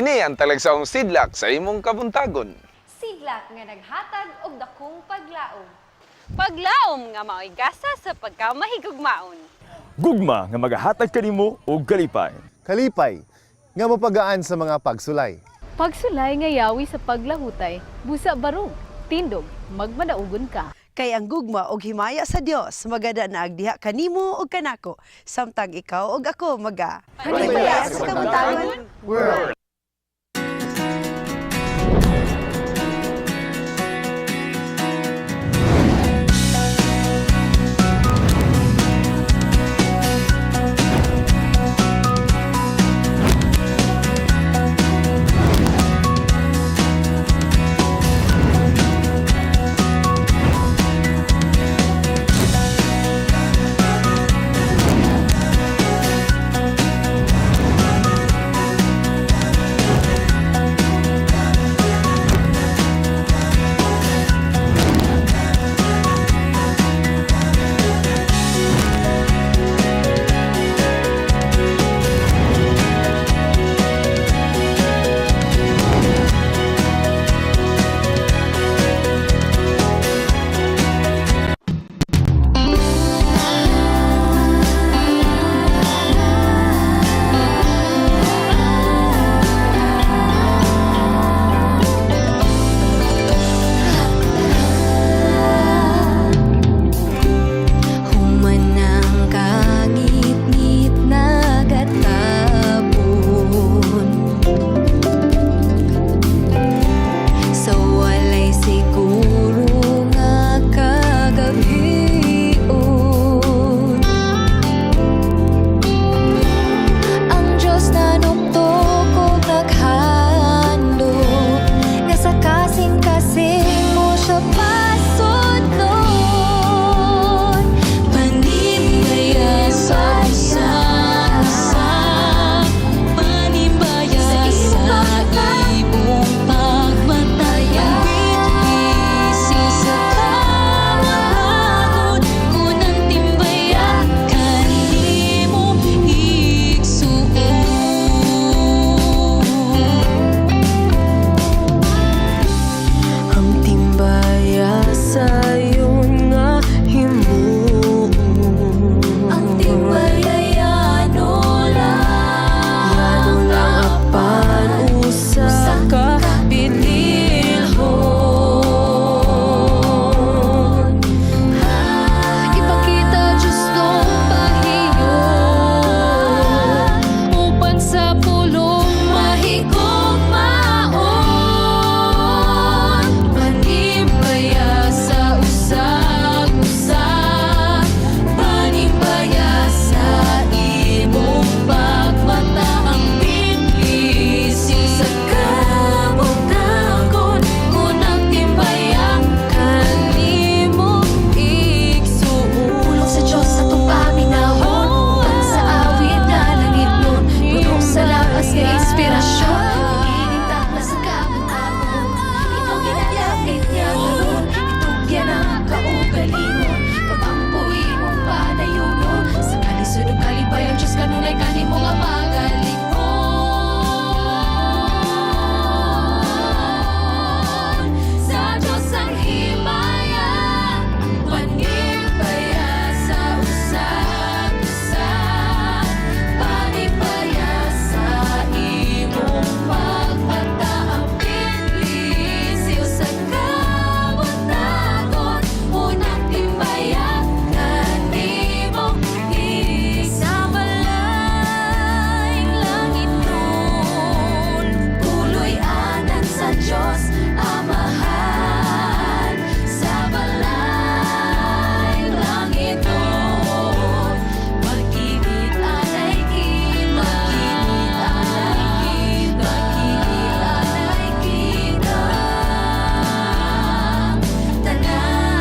Kini ang talagsaong sidlak sa imong kabuntagon. Sidlak nga naghatag og dakong paglaom. Paglaom nga mao'y gasa sa pagkamahigugmaon. Gugma nga magahatag kanimo og kalipay. Kalipay nga mapagaan sa mga pagsulay. Pagsulay nga yawi sa paglahutay, busa barog, tindog, magmadaugon ka. Kay ang gugma og himaya sa Dios magada na agdiha kanimo ug kanako samtang ikaw ug ako maga Panimaya sa kabuntagon. World. Humanang kangitngit nagatapon sa walay siguro nga kagabion. Ang Diyos na nuktok og naghandom nga sa kasing-kasing mo siya pasudlon. Panimbaya sa usa, panimbaya sa imong pagmataya. Bitbisi sa kamatagon kunang timbaya kanimo igsuon. Ang timbaya sayon nga himuon. Ang timbaya yano lang. Yano lang apan usa ka bitilhon. Ipakita Diyos nung pahiyon upan sa pulong mahigugmaon. Panimbaya sa usag-usa, panimbaya sa imong pagmata. Ang bitbisi sa kabuntagon kunang timbaya kanimo igsuon. Pulong sa Diyos sa atong paminawon uban sa awit nga langit nun, puno sa lakas nga inspirasyon. Ining takla sa kabuntagon, ikaw ginalapit niya karon. Itugyan ang kaugalingon, pagampo imong padayonon. Sa kalisod ug kalipayon, Diyos kanunay kanimo nga magalikon. Sa Diyos ang himaya, panimbaya sa usag-usa, panimbaya sa imong pagpataapit. Lisiw sa kabuntagon, unang timbaya kanimo sa balayng langit nun. Tuloy anan sa Diyos Amahan sa balayng langit nun. Pag-ibig anay kita, pag-ibig anay kita, pag-ibig anay kita tanan.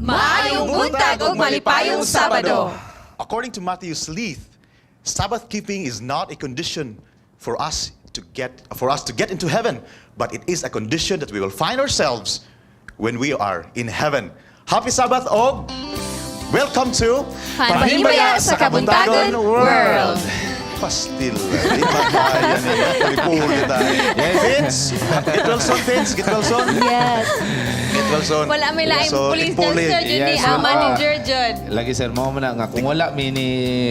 Maayong buntag ug malipayong Sabado. According to Matthew Sleeth, Sabbath keeping is not a condition for us to get into heaven, but it is a condition that we will find ourselves when we are in heaven. Happy Sabbath og welcome to Panimbaya sa Kabuntagon World. Pastil. Di ba kaya niya? Puli-puli tayo. Vince, get well soon, Vince. Get well soon. Yes. Get well soon. Wala may laing So, police ipuli. dyan, sir. Yun ni Yes, ang ma'am. manager, Jud. Lagi sir, mo man na nga kung wala mi ni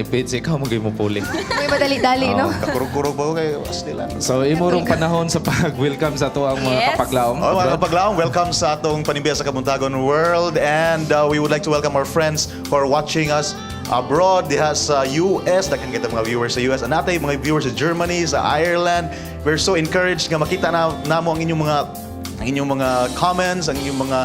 Vince, ikaw mo mo puli. May madali-dali, no? Kakurog-kurog ba ko kayo? Pastilan. So imurong panahon sa pag-welcome sa ato ang mga kapaglaom. Oh, mga kapaglaom, welcome sa atong Panimbaya sa Kabuntagon World, and we would like to welcome our friends who are watching us abroad diha sa US. Daghan kita mga viewers sa US. Anatay mga viewers sa Germany, sa Ireland. We're so encouraged nga makita na namo ang inyong mga comments, ang inyong mga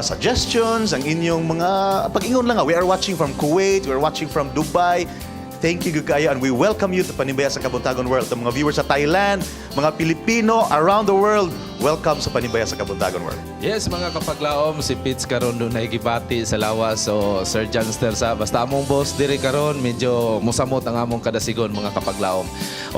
suggestions, ang inyong mga pag-ingon lang nga. We are watching from Kuwait, we are watching from Dubai. Thank you kaayo, and we welcome you to Panimbaya sa Kabuntagon World. Ang mga viewers sa Thailand, mga Pilipino around the world, welcome sa Panimbaya sa Kabuntagon World. Yes, mga kapaglaom, si Pitts karon dunay gibati sa lawas. So Sir John sa basta among boss diri karon medyo musamot ang among kadasigon, mga kapaglaom.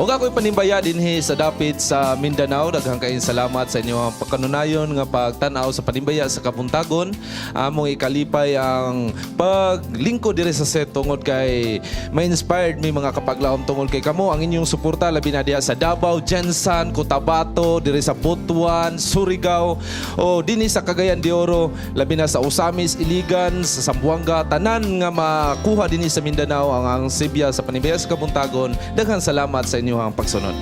Og ako'y panimbaya dinhi sa dapit sa Mindanao. Daghang kayong salamat sa inyong pagkanunayon nga pagtan-aw sa Panimbaya sa Kabuntagon. Among ikalipay ang paglingkod diri sa set tungod kay may inspired mi, mga kapaglaom, tungod kay kamo ang inyong suporta, labi na diha sa Davao, GenSan, Cotabato, diri sa Butuan, Surigao o dinhi sa Cagayan de Oro, labi na sa Ozamis, Iligan, sa Zamboanga, tanan nga makuha dinhi sa Mindanao ang Sibya sa Panimbaya sa Kabuntagon. Daghang salamat sa inyong pagsunod.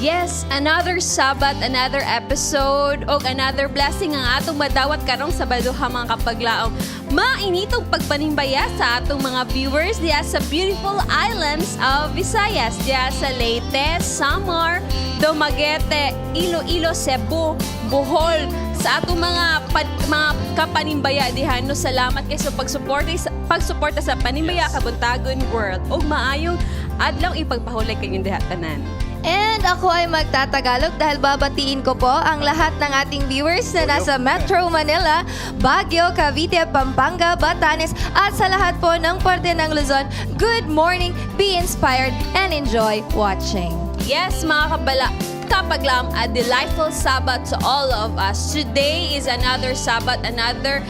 Yes, another Sabbath, another episode, og another blessing ang atong madawat karong Sabadoha, mga kapaglaom. Mainitong pagpanimbaya sa atong mga viewers diya sa beautiful islands of Visayas, diya sa Leyte, Samar, Dumaguete, Iloilo, Cebu, Bohol, sa atong mga kapanimbaya diha, no? Salamat kay sa pagsuporta sa Panimbaya Kabuntagon World ug maayong adlaw ipagpahulay kanyong diha tanan. And ako ay magtatagalog dahil babatiin ko po ang lahat ng ating viewers na nasa Metro Manila, Baguio, Cavite, Pampanga, Batanes at sa lahat po ng parte ng Luzon. Good morning, be inspired, and enjoy watching. Yes, mga kapaglaom, a delightful Sabbath to all of us. Today is another Sabbath, another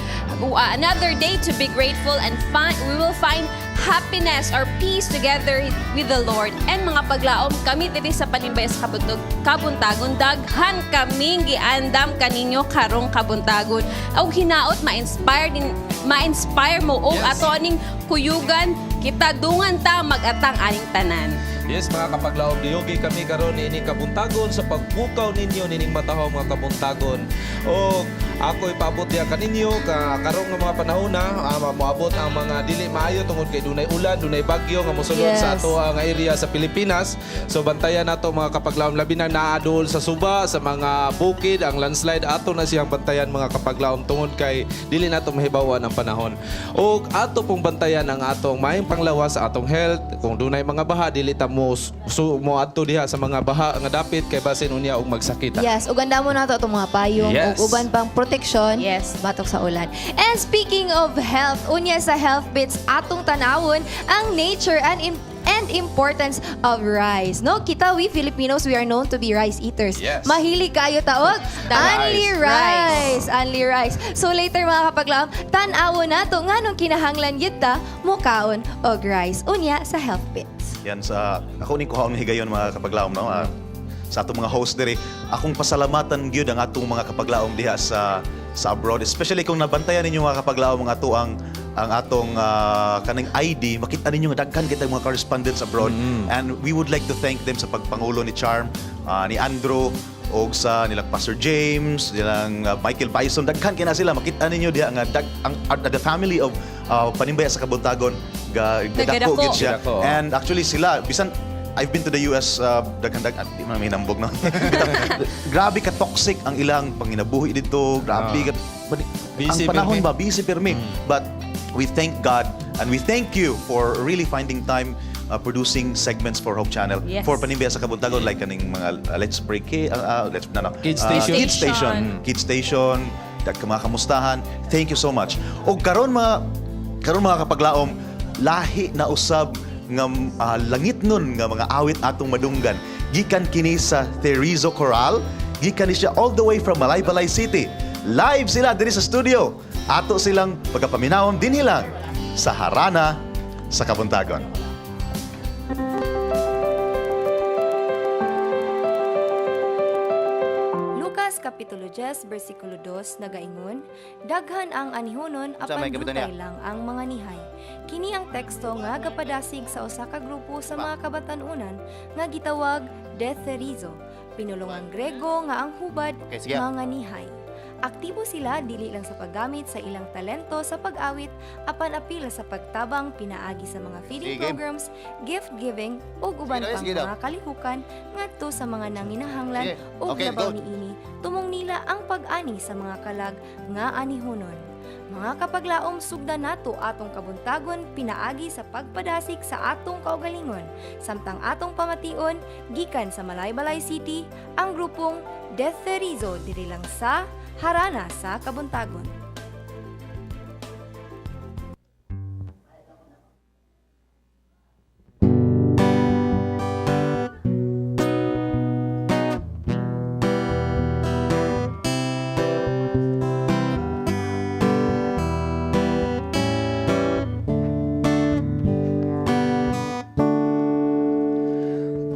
day to be grateful and find we will find happiness or peace together with the Lord. And mga paglaom, kami diri sa Panimbaya sa Kabuntagon, daghan kaming giandam kaninyo karong kabuntagon. Og hinaot ma-inspire mo og ato aning kuyugan kita, dungan ta mag-atang aning tanan. Yes, mga kapaglaom, niyugi kami karon niining kabuntagon sa pagpukaw ninyo nining matahaw, mga kabuntagon. O ako ipaabot diha kaninyo ka karong nga mga panahon na moabot ang mga dili maayo tungod kay dunay ulan, dunay bagyo nga mosulod sa ato nga area sa Pilipinas. So bantayan nato, mga kapaglaom, labi na naadol sa suba, sa mga bukid, ang landslide ato na siyang bantayan, mga kapaglaom, tungod kay dili nato mahibawan ang panahon. O ato pong bantayan ang atong maayong panglawas, sa atong health. Kung dunay mga baha, dili ta mo su, mo adto diha sa mga baha nga dapit kay basin unya og magsakita. Yes, ug mo na to atong mga payong ug uban pang proteksyon batok sa ulan. And speaking of health, unya sa health bits atong tanawon ang nature and importance of rice. No, kita, we Filipinos, we are known to be rice eaters. Mahilig kayo ta og only rice, only rice. So later, mga kapaglaom, tan-awon nato nganong kinahanglan gyud ta mukaon og rice. Unya sa health bits. Yan sa ako ni kuhaon higayon, mga kapaglaom, no. Sa atong mga host diri, akong pasalamatan gyud ang atong mga kapaglaom diha sa abroad, especially kung nabantayan ninyo, mga kapaglaom, ang atong kaning ID, makita ninyo nga daghan kita mga correspondents abroad, and we would like to thank them sa pagpangulo ni Charm, ni Andrew og sa nilang Pastor James, nilang Michael Bison, daghan kina sila. Makita ninyo diha nga ang the family of Panimbaya sa Kabuntagon ga gadako Nagadako. gyud siya. Gadako, oh. And actually sila, bisan I've been to the US, daghan daghan di man hinambog, no. Grabe ka toxic ang ilang panginabuhi dito, grabe ka Busy ang panahon pirmi. ba, busy pirmi. But we thank God and we thank you for really finding time producing segments for Hope Channel, for Panimbaya sa Kabuntagon, like kaning mga Let's Break Let's no, no, Kids Station. Kids Station, Kids Station, mga kamustahan. Thank you so much. Og karon, mga kapaglaom, lahi na usab nga langit nun nga mga awit atong madunggan. Gikan kini sa Therizo Choral, gikan ni siya all the way from Malaybalay City. Live sila diri sa studio. Ato silang pagkapaminawon dinhi lang sa Harana sa Kabuntagon. Lucas Kapitulo 10, versikulo 2, nagaingon, "Daghan ang anihonon apan may dutay kapitanya? Lang ang mga nihay." Kini ang teksto nga gapadasig sa usa ka grupo sa mga kabatan-unan nga gitawag Detherizo, pinulungang Grego nga ang hubad Okay, sige. mga nihay. Aktibo sila dili lang sa paggamit sa ilang talento sa pag-awit apan apil sa pagtabang pinaagi sa mga feeding Sige, game. programs, gift giving ug uban Sige, pang sige daw. mga kalihukan ngadto sa mga nanginahanglan Sige. ug Okay, labaw go. niini tumong nila ang pag-ani sa mga kalag nga anihonon. Mga kapaglaom, sugdan nato atong kabuntagon pinaagi sa pagpadasig sa atong kaugalingon. Samtang atong pamation gikan sa Malaybalay City ang grupong Detherizo, diri lang sa Harana sa Kabuntagon.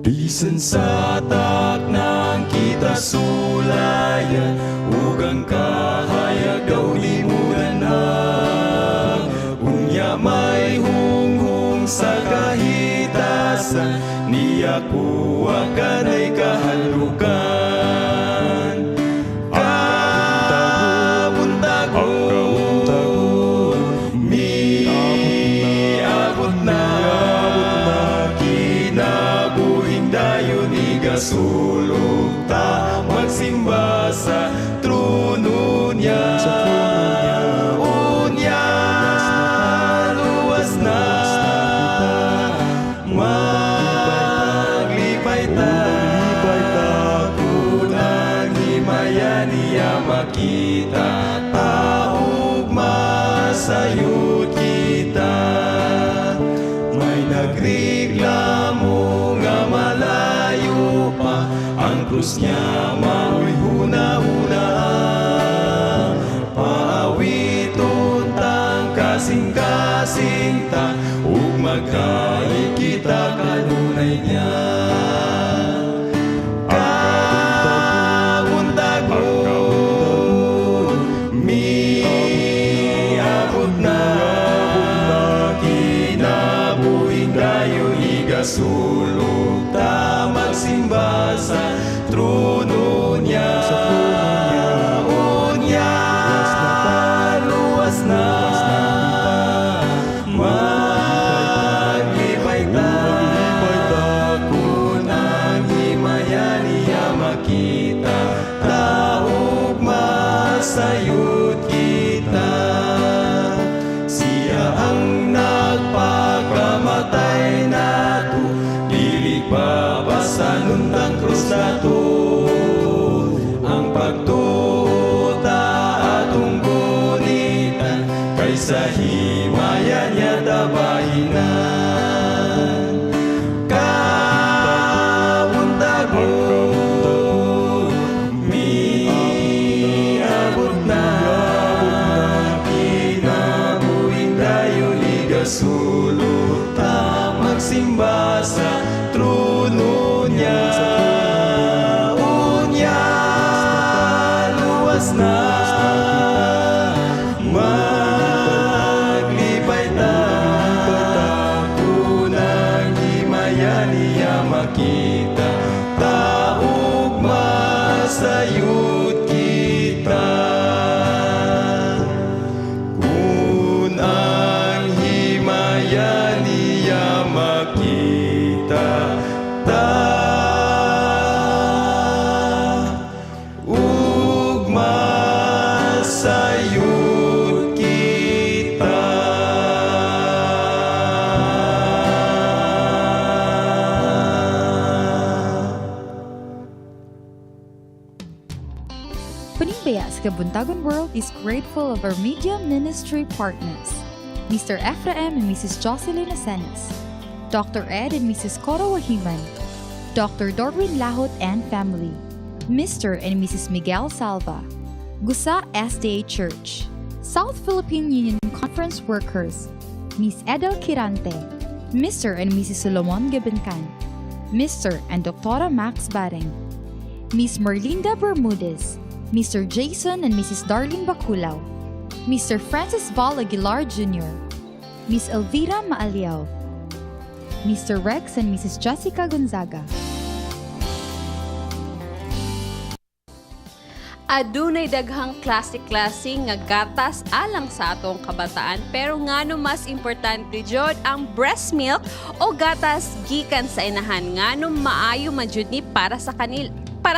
Bisan sa taknang kita sulayan ug ang kahayag daw limudan na. Unya may hunghung sa kahitasan, niya kuha kanay kahadlukan. Kabuntagon, miabot na, kinabuhing dayon igasulog ta, magsimba sa trono niya. Unya, luwas na, maglipay ta, kung ang himaya niya makita, taog masayod kita. May nagreklamo nga malayo pa, ang krus niya mao'y huna-huna. Paawiton tang kasing-kasing ta, ug magkait kita kanunay niya. Kabuntagon, miabot na, kinabuhing dayon igasulog ta, magsimba sa trono niya. Unya, luwas na, maglipay ta, kung ang himaya niya makita, taog masayod kita. Siya ang nagpakamatay nato, dili pa basanon ang krus nato. Ang pagtuo ta atong gunitan, kaysa himaya niya tabahinan. Kabuntagon, miabot na, kinabuhing dayon igasulot ta, magsimba sa trono niya. Unya, luwas na, maglipay ta, kung ang himaya niya makita, taog masayod kita. Kung ang himaya niya makita ta, ug masayod kita. Panimbaya sa Kabuntagon World is grateful of our media ministry partners, Mr. Ephraim and Mrs. Jocelyn Asenes, Dr. Ed and Mrs. Coro Wahiman, Dr. Dorwin Lahot and family, Mr. and Mrs. Miguel Salva, Gusa SDA Church, South Philippine Union Conference workers, Miss Edel Quirante, Mr. and Mrs. Solomon Gibincan, Mr. and Dr. Max Baring, Miss Merlinda Bermudez, Mr. Jason and Mrs. Darlene Baculao, Mr. Francis Val Aguilar Jr., Miss Elvira Maaliao, Mr. Rex and Mrs. Jessica Gonzaga. Adunay daghang klase-klase nga gatas alang sa atong kabataan, pero ngano mas importante jud ang breast milk o gatas gikan sa inahan? Ngano maayo man jud ni para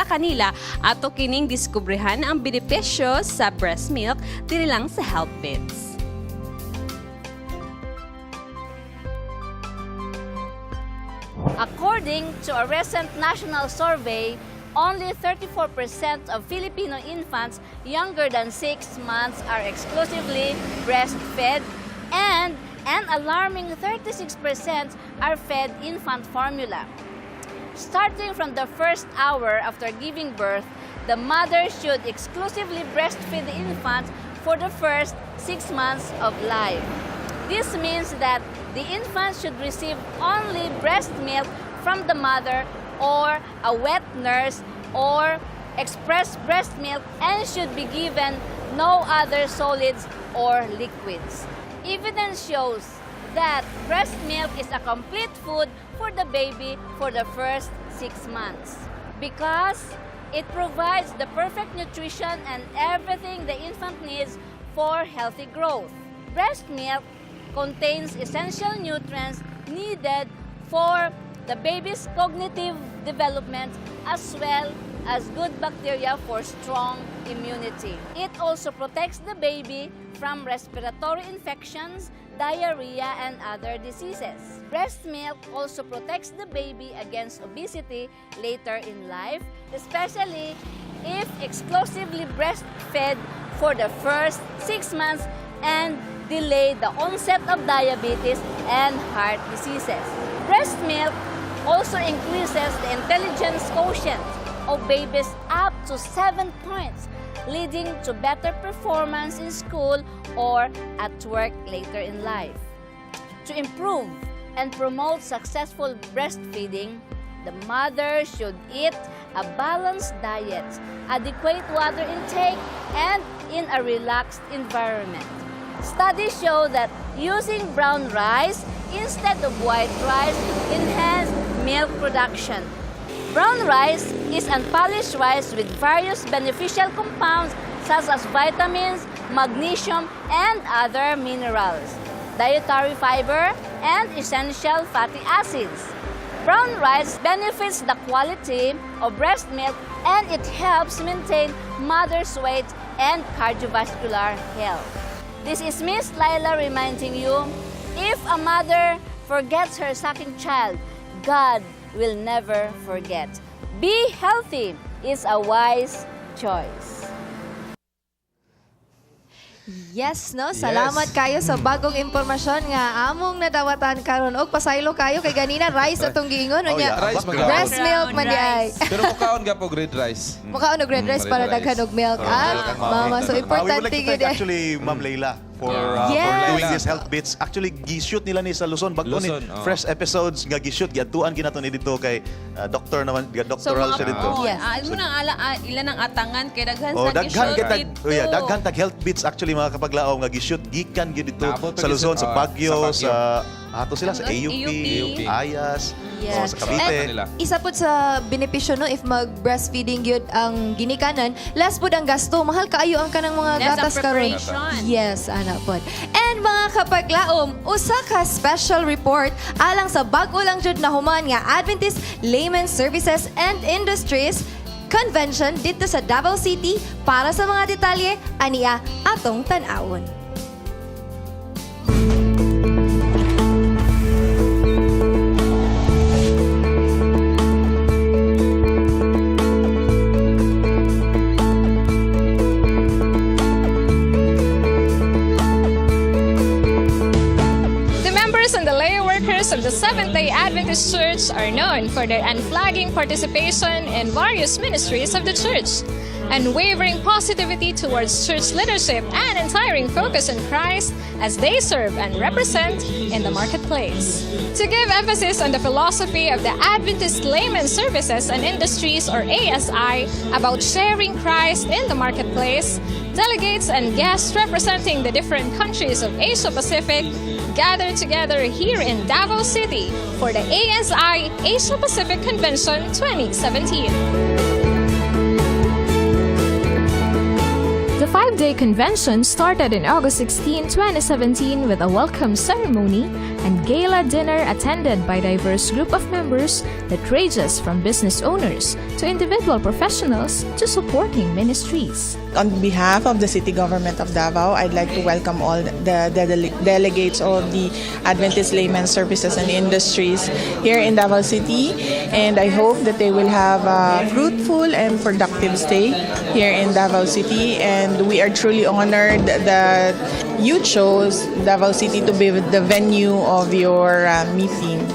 kanila? Ato kining diskubrihan ang benepisyo sa breast milk diri lang sa Health Bits. According to a recent national survey, only 34% of Filipino infants younger than 6 months are exclusively breastfed, and an alarming 36% are fed infant formula. Starting from the first hour after giving birth, the mother should exclusively breastfeed the infant for the first 6 months of life. This means that the infant should receive only breast milk from the mother or a wet nurse or expressed breast milk and should be given no other solids or liquids. Evidence shows that breast milk is a complete food for the baby for the first 6 months because it provides the perfect nutrition and everything the infant needs for healthy growth. Breast milk contains essential nutrients needed for the baby's cognitive development as well as good bacteria for strong immunity. It also protects the baby from respiratory infections, diarrhea, and other diseases. Breast milk also protects the baby against obesity later in life, especially if exclusively breastfed for the first 6 months, and delay the onset of diabetes and heart diseases. Breast milk also increases the intelligence quotient of babies up to 7 points, leading to better performance in school or at work later in life. To improve and promote successful breastfeeding, the mother should eat a balanced diet, adequate water intake, and in a relaxed environment. Studies show that using brown rice instead of white rice enhance milk production. Brown rice is unpolished rice with various beneficial compounds such as vitamins, magnesium, and other minerals, dietary fiber, and essential fatty acids. Brown rice benefits the quality of breast milk and it helps maintain mother's weight and cardiovascular health. This is Miss Laila reminding you, if a mother forgets her sucking child, God will never forget. Be healthy is a wise choice. Yes, no? Salamat kayo sa bagong impormasyon nga among nadawatan karon og pasaylo kayo kay ganina rice atong giingon Oh, unya. yeah. Rice man gyapon. Breast milk man di ay. Pero mukaon gyapon red rice. Mukaon og red rice red para rice. daghan og milk. Oh, Ah, milk ang mama. So We would importante like to gyud thank eh. actually Ma'am Leila for doing this health bits. Actually, gi-shoot nila ni sa Luzon. Bago ni Luzon, oh. fresh episodes nga gi-shoot. Giadtuan ginato ni dito kay doctor naman, doctoral So, siya mga dito. oh, ah, mo nang ala, ah, ilan ang atangan kay daghan Oh, sa daghan gi-shoot kay tag, dito. oh yeah, daghan tag health bits actually, mga kapaglaom, nga gi-shoot gikan gyud dito Naabot sa Luzon, pa sa sa Baguio, sa sa ato sila sa AUP, AUP. AYAS, oh, sa Cavite. And isa pud sa benepisyo, no, if mag breastfeeding gyud ang ginikanan, less pud ang gasto. Mahal kaayo ang kanang mga Less ang gatas karon. preparation. Yes, ana pod. And mga kapaglaom, usa ka special report alang sa bag-o lang jud nahuman nga Adventist Layman Services and Industries Convention dito sa Davao City. Para sa mga detalye, ania atong tan-awon. The members and the lay workers of the Seventh Seventh-day Adventist Church are known for their unflagging participation in various ministries of the church, unwavering positivity towards church leadership, and untiring focus on Christ as they serve and represent in the marketplace. To give emphasis on the philosophy of the Adventist Layman Services and Industries, or ASI, about sharing Christ in the marketplace, delegates and guests representing the different countries of Asia Pacific gathered together here in Davao City for the ASI Asia Pacific Convention 2017. The 5-day convention started in August 16, 2017 with a welcome ceremony and gala dinner attended by diverse group of members that ranges from business owners to individual professionals to supporting ministries. On behalf of the City Government of Davao, I'd like to welcome all the delegates of the Adventist Layman Services and Industries here in Davao City. And I hope that they will have a fruitful and productive stay here in Davao City. And we are truly honored that you chose Davao City to be the venue of your meeting.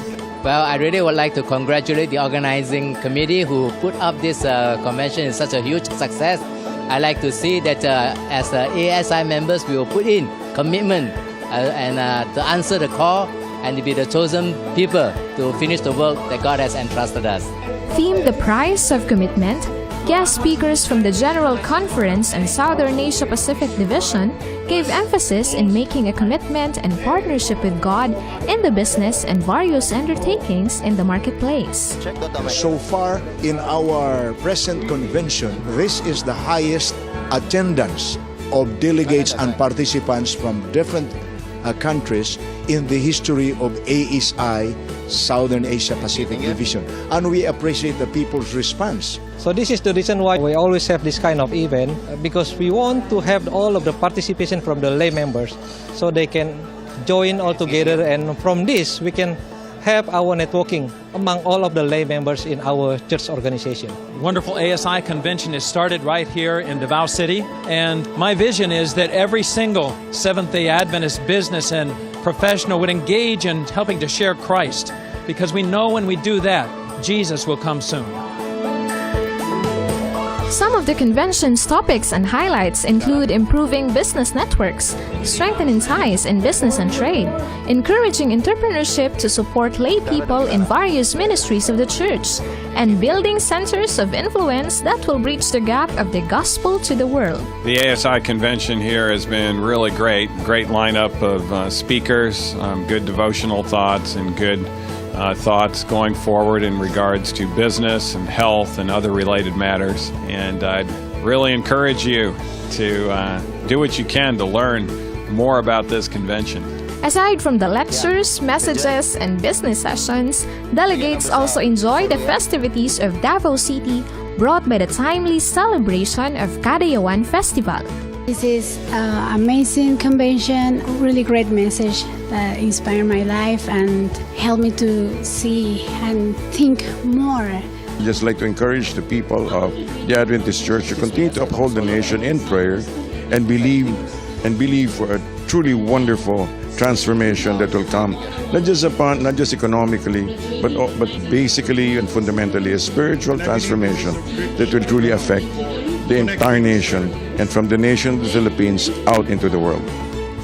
Well, I really would like to congratulate the organizing committee who put up this convention. It's such a huge success. I like to see that as ASI members, we will put in commitment and to answer the call and to be the chosen people to finish the work that God has entrusted us. Themed "The Price of Commitment," guest speakers from the General Conference and Southern Asia Pacific Division gave emphasis in making a commitment and partnership with God in the business and various undertakings in the marketplace. So far in our present convention, this is the highest attendance of delegates and participants from different countries in the history of ASI Southern Asia Pacific Division. And we appreciate the people's response. So this is the reason why we always have this kind of event, because we want to have all of the participation from the lay members so they can join all together, and from this we can have our networking among all of the lay members in our church organization. Wonderful ASI convention is started right here in Davao City. And my vision is that every single Seventh Day Adventist business and professional would engage in helping to share Christ, because we know when we do that, Jesus will come soon. Some of the convention's topics and highlights include improving business networks, strengthening ties in business and trade, encouraging entrepreneurship to support lay people in various ministries of the church, and building centers of influence that will bridge the gap of the gospel to the world. The ASI convention here has been really great. Great lineup of speakers, good devotional thoughts, and good thoughts going forward in regards to business and health and other related matters. And I'd really encourage you to do what you can to learn more about this convention. Aside from the lectures, messages, and business sessions, delegates also enjoy the festivities of Davao City brought by the timely celebration of Kadayawan Festival. This is amazing convention, really great message that inspired my life and helped me to see and think more. I'd just like to encourage the people of the Adventist Church to continue to uphold the nation in prayer and believe for a truly wonderful transformation that will come not just economically but basically and fundamentally a spiritual transformation that will truly affect the entire nation, and from the nation of the Philippines out into the world.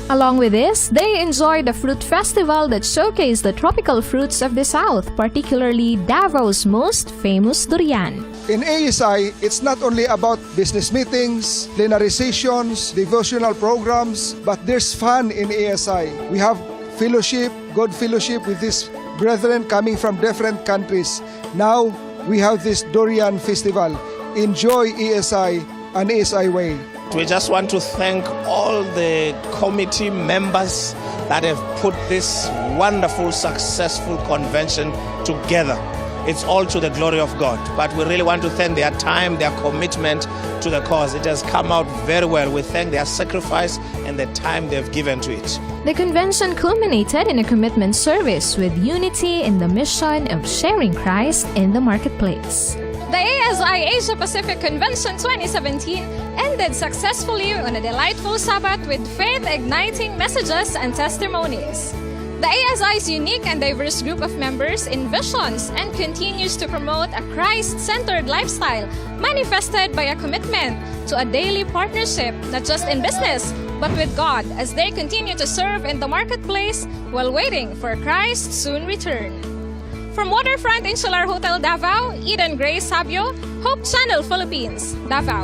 Along with this, they enjoyed the fruit festival that showcased the tropical fruits of the South, particularly Davao's most famous durian. In ASI, it's not only about business meetings, plenary sessions, devotional programs, but there's fun in ASI. We have fellowship, good fellowship with these brethren coming from different countries. Now, we have this Durian Festival. Enjoy ASI and ASI way. We just want to thank all the committee members that have put this wonderful, successful convention together. It's all to the glory of God. But we really want to thank their time, their commitment to the cause. It has come out very well. We thank their sacrifice and the time they've given to it. The convention culminated in a commitment service with unity in the mission of sharing Christ in the marketplace. The ASI Asia Pacific Convention 2017 ended successfully on a delightful Sabbath with faith igniting messages and testimonies. The ASI's unique and diverse group of members envisions and continues to promote a Christ-centered lifestyle manifested by a commitment to a daily partnership, not just in business, but with God as they continue to serve in the marketplace while waiting for Christ's soon return. From Waterfront Insular Hotel Davao, Eden Grace Sabio, Hope Channel Philippines, Davao.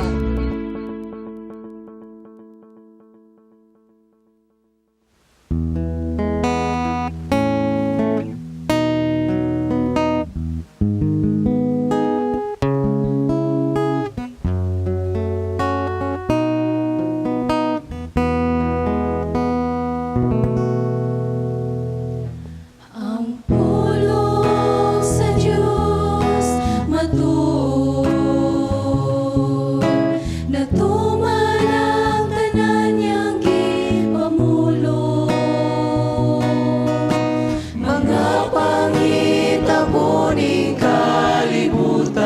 Ang pulong sa Diyos matuod, natuman ang tanan niyang gipamulong. Mga pangitabo ning kalibutan,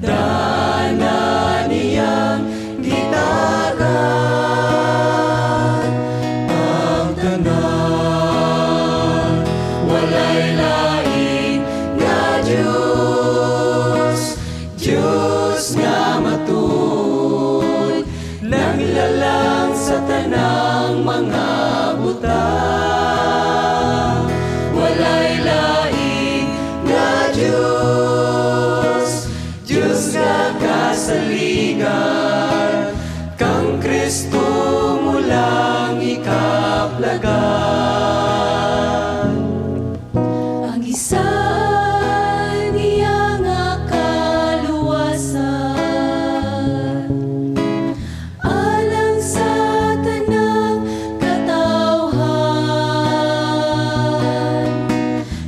dana niyang gitagan ang tanan. Walay lain nga Diyos, Diyos nga matuod, naglalang sa tanang mga butang. Walay lain nga Diyos, Diyos nga kasaligan, kang Kristo mulang ikaplagan. Ang isa niya nga kaluwasan alang sa tanang katawhan.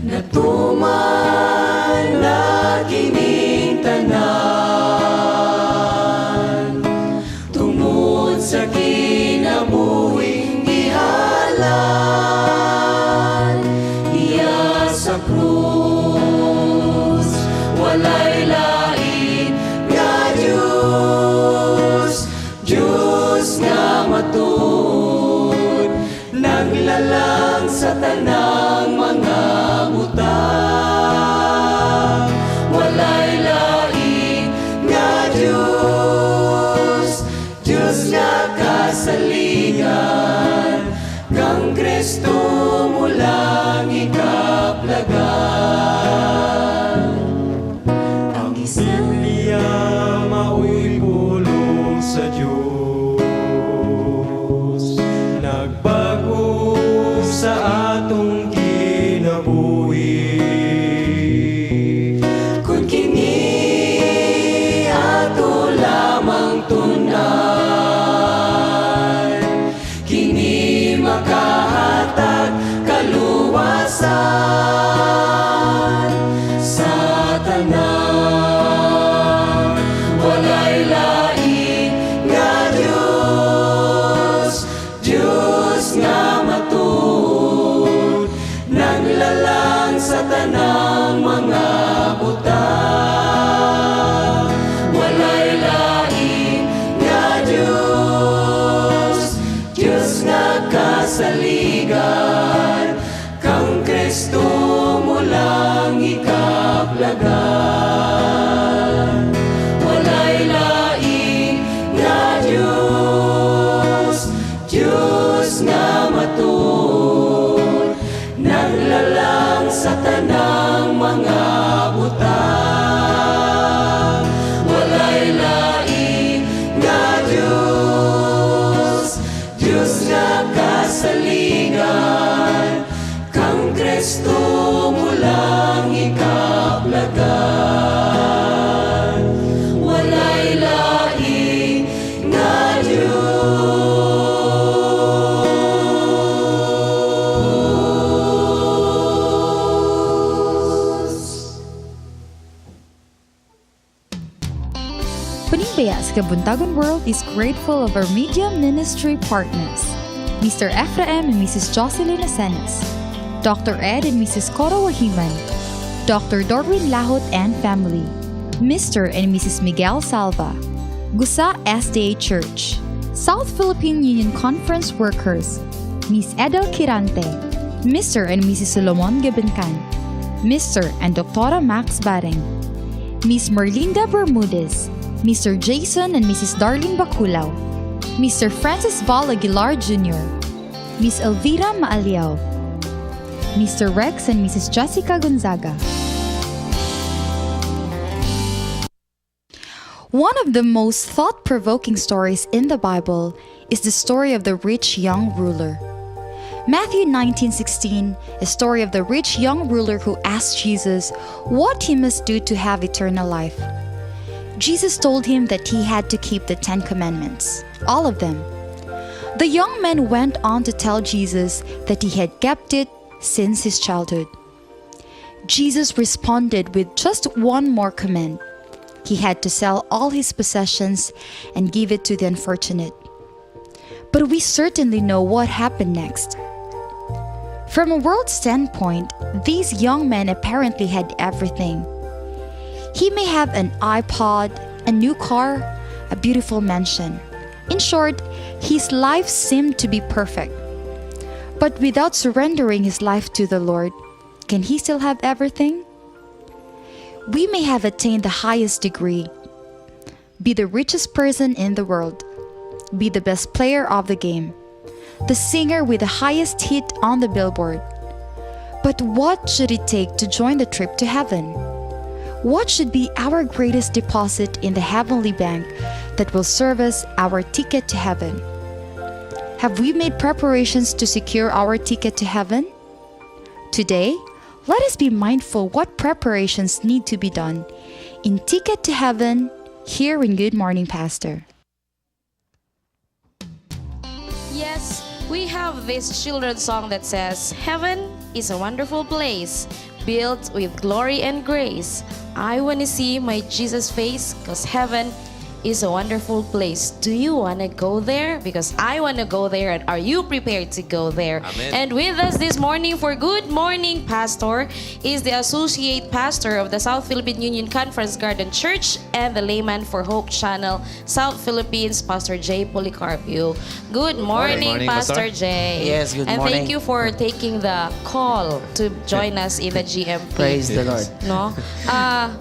Natuman na kining tanan tungod sa kinabuhing gihalad niya sa krus. Walay lain nga Diyos, Diyos nga matuod, naglalang sa tanang mga butang. Walay lain nga Diyos, Diyos nga kasaligan, kang Kristo mulang ikaplagan. Ang Biblia mao'y pulong sa Diyos, nagbago sa atong kinabuhi. Kung kini ato lamang tun-an, kini makahatag kaluwasan sa tanan. Walay lain nga Diyos, Diyos nga matuod, naglalang sa tanang mga butang. Walay lain nga Diyos, Diyos nga kasaligan, kang Kristo mulang ikaplagan. Walay lain nga Diyos, Diyos nga matuod, naglalang sa tanang mga butang. Walay lain nga Diyos, Diyos nga kasaligan, kang Kristo mulang ikaplagan. Walay lain nga Diyos. Panimbaya sa Kabuntagon World is grateful of our media ministry partners, Mr. Ephraim and Mrs. Jocelyn Asenes, Dr. Ed and Mrs. Cora Wahiman, Dr. Dorwin Lahot and family, Mr. and Mrs. Miguel Salva, Gusa SDA Church, South Philippine Union Conference Workers, Miss Edel Quirante, Mr. and Mrs. Solomon Gabencan, Mr. and Dr. Max Baring, Miss Merlinda Bermudez, Mr. Jason and Mrs. Darlene Baculao, Mr. Francis Val Aguilar Jr., Miss Elvira Maaliao, Mr. Rex and Mrs. Jessica Gonzaga. One of the most thought provoking stories in the Bible is the story of the rich young ruler. Matthew 19:16, a story of the rich young ruler who asked Jesus what he must do to have eternal life. Jesus told him that he had to keep the 10 commandments, all of them. The young man went on to tell Jesus that he had kept it since his childhood. Jesus responded with just one more command. He had to sell all his possessions and give it to the unfortunate. But we certainly know what happened next. From a world standpoint, these young men apparently had everything. He may have an iPod, a new car, a beautiful mansion. In short, his life seemed to be perfect. But without surrendering his life to the Lord, can he still have everything? We may have attained the highest degree, be the richest person in the world, be the best player of the game, the singer with the highest hit on the billboard. But what should it take to join the trip to heaven? What should be our greatest deposit in the heavenly bank that will serve as our ticket to heaven? Have we made preparations to secure our ticket to heaven? Today, let us be mindful what preparations need to be done in Ticket to Heaven here in Good Morning Pastor. Yes, we have this children's song that says, "Heaven is a wonderful place, built with glory and grace. I want to see my Jesus face, because heaven is a wonderful place." Do you want to go there? Because I want to go there, and are you prepared to go there? Amen. And with us this morning for Good Morning Pastor is the Associate Pastor of the South Philippine Union Conference Garden Church and the Layman for Hope Channel, South Philippines, Pastor Jay Policarpio. Good morning, Morning, Pastor Pastor. Jay. Yes, good And morning. thank you for taking the call to join us in the GMP. Praise the Lord. No?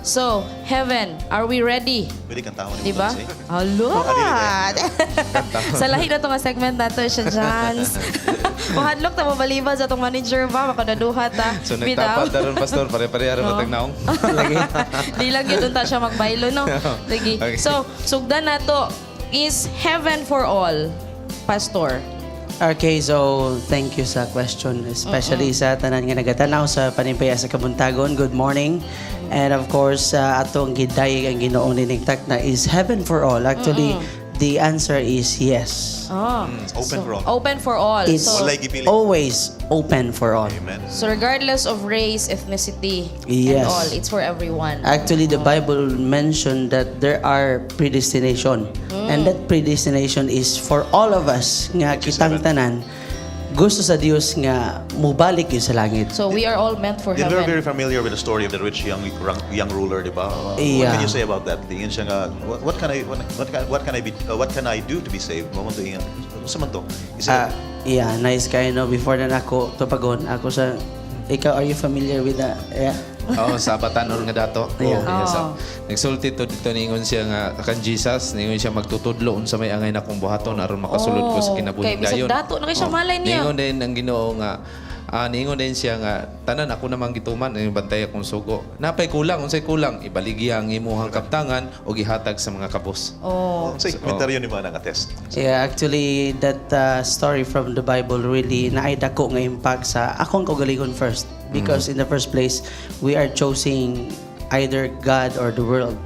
So, heaven, are we ready? Pwede kantahon ni Diba? Beyonce. Hello! Kanta. Sa lahi na to nga segment nato siya, Jans. Mahadlok ta mabaliba sa atong manager ba? Makanaduhat ta. So nagtapad na ron, Pastor, pare-pareha ron No. matag naong. Di lang yun unta siya magbaylo, no? Sige. Okay. So, sugdan na to is heaven for all, Pastor. Okay, so thank you sa question, especially sa tanan nga nagatanaw sa Panimpaya sa Kabuntagon. Good morning. And of course, atong gidayeg ang Ginoo nining takna is heaven for all. Actually, the answer is yes. Oh. Open for all. Open for all. It's So, always open for all. So regardless of race, ethnicity, and all, it's for everyone. Actually, the Bible mentioned that there are predestination. And that predestination is for all of us nga kitang tanan gusto sa Dios nga mubalik yun sa langit. So we are all meant for You're very, heaven. very familiar with the story of the rich young ruler, di ba? What Yeah. can you say about that? Tingin siya nga, what can I what can I be what can I do to be saved? Mo man to ingon. Unsa man to? Is it Ah, yeah, nice kayo no. Before na nako tupagon, ako sa ikaw, are you familiar with that? Yeah. Oo, sa Batanon nga dato. Yeah. Oh, yes, Oo. Nagsulti to dito ningon siya nga kan Jesus, ningon siya magtutudlo unsa may angay na kong buhaton aron makasulod ko sa Oh, kinabuhing kay bisag dayon. dato na kay siya, malay niya. Ningon din ang Ginoo nga ningon din siya nga tanan ako namang gituman ang bantay akong sugo. Napay kulang, unsay kulang, ibaligya ang imuhang kaptangan o gihatag sa mga kabos. Oh. Unsay komentaryo ni mga nga test? Yeah, actually that story from the Bible really naay dako nga impact sa akong kaugalingon first because in the first place we are choosing either God or the world.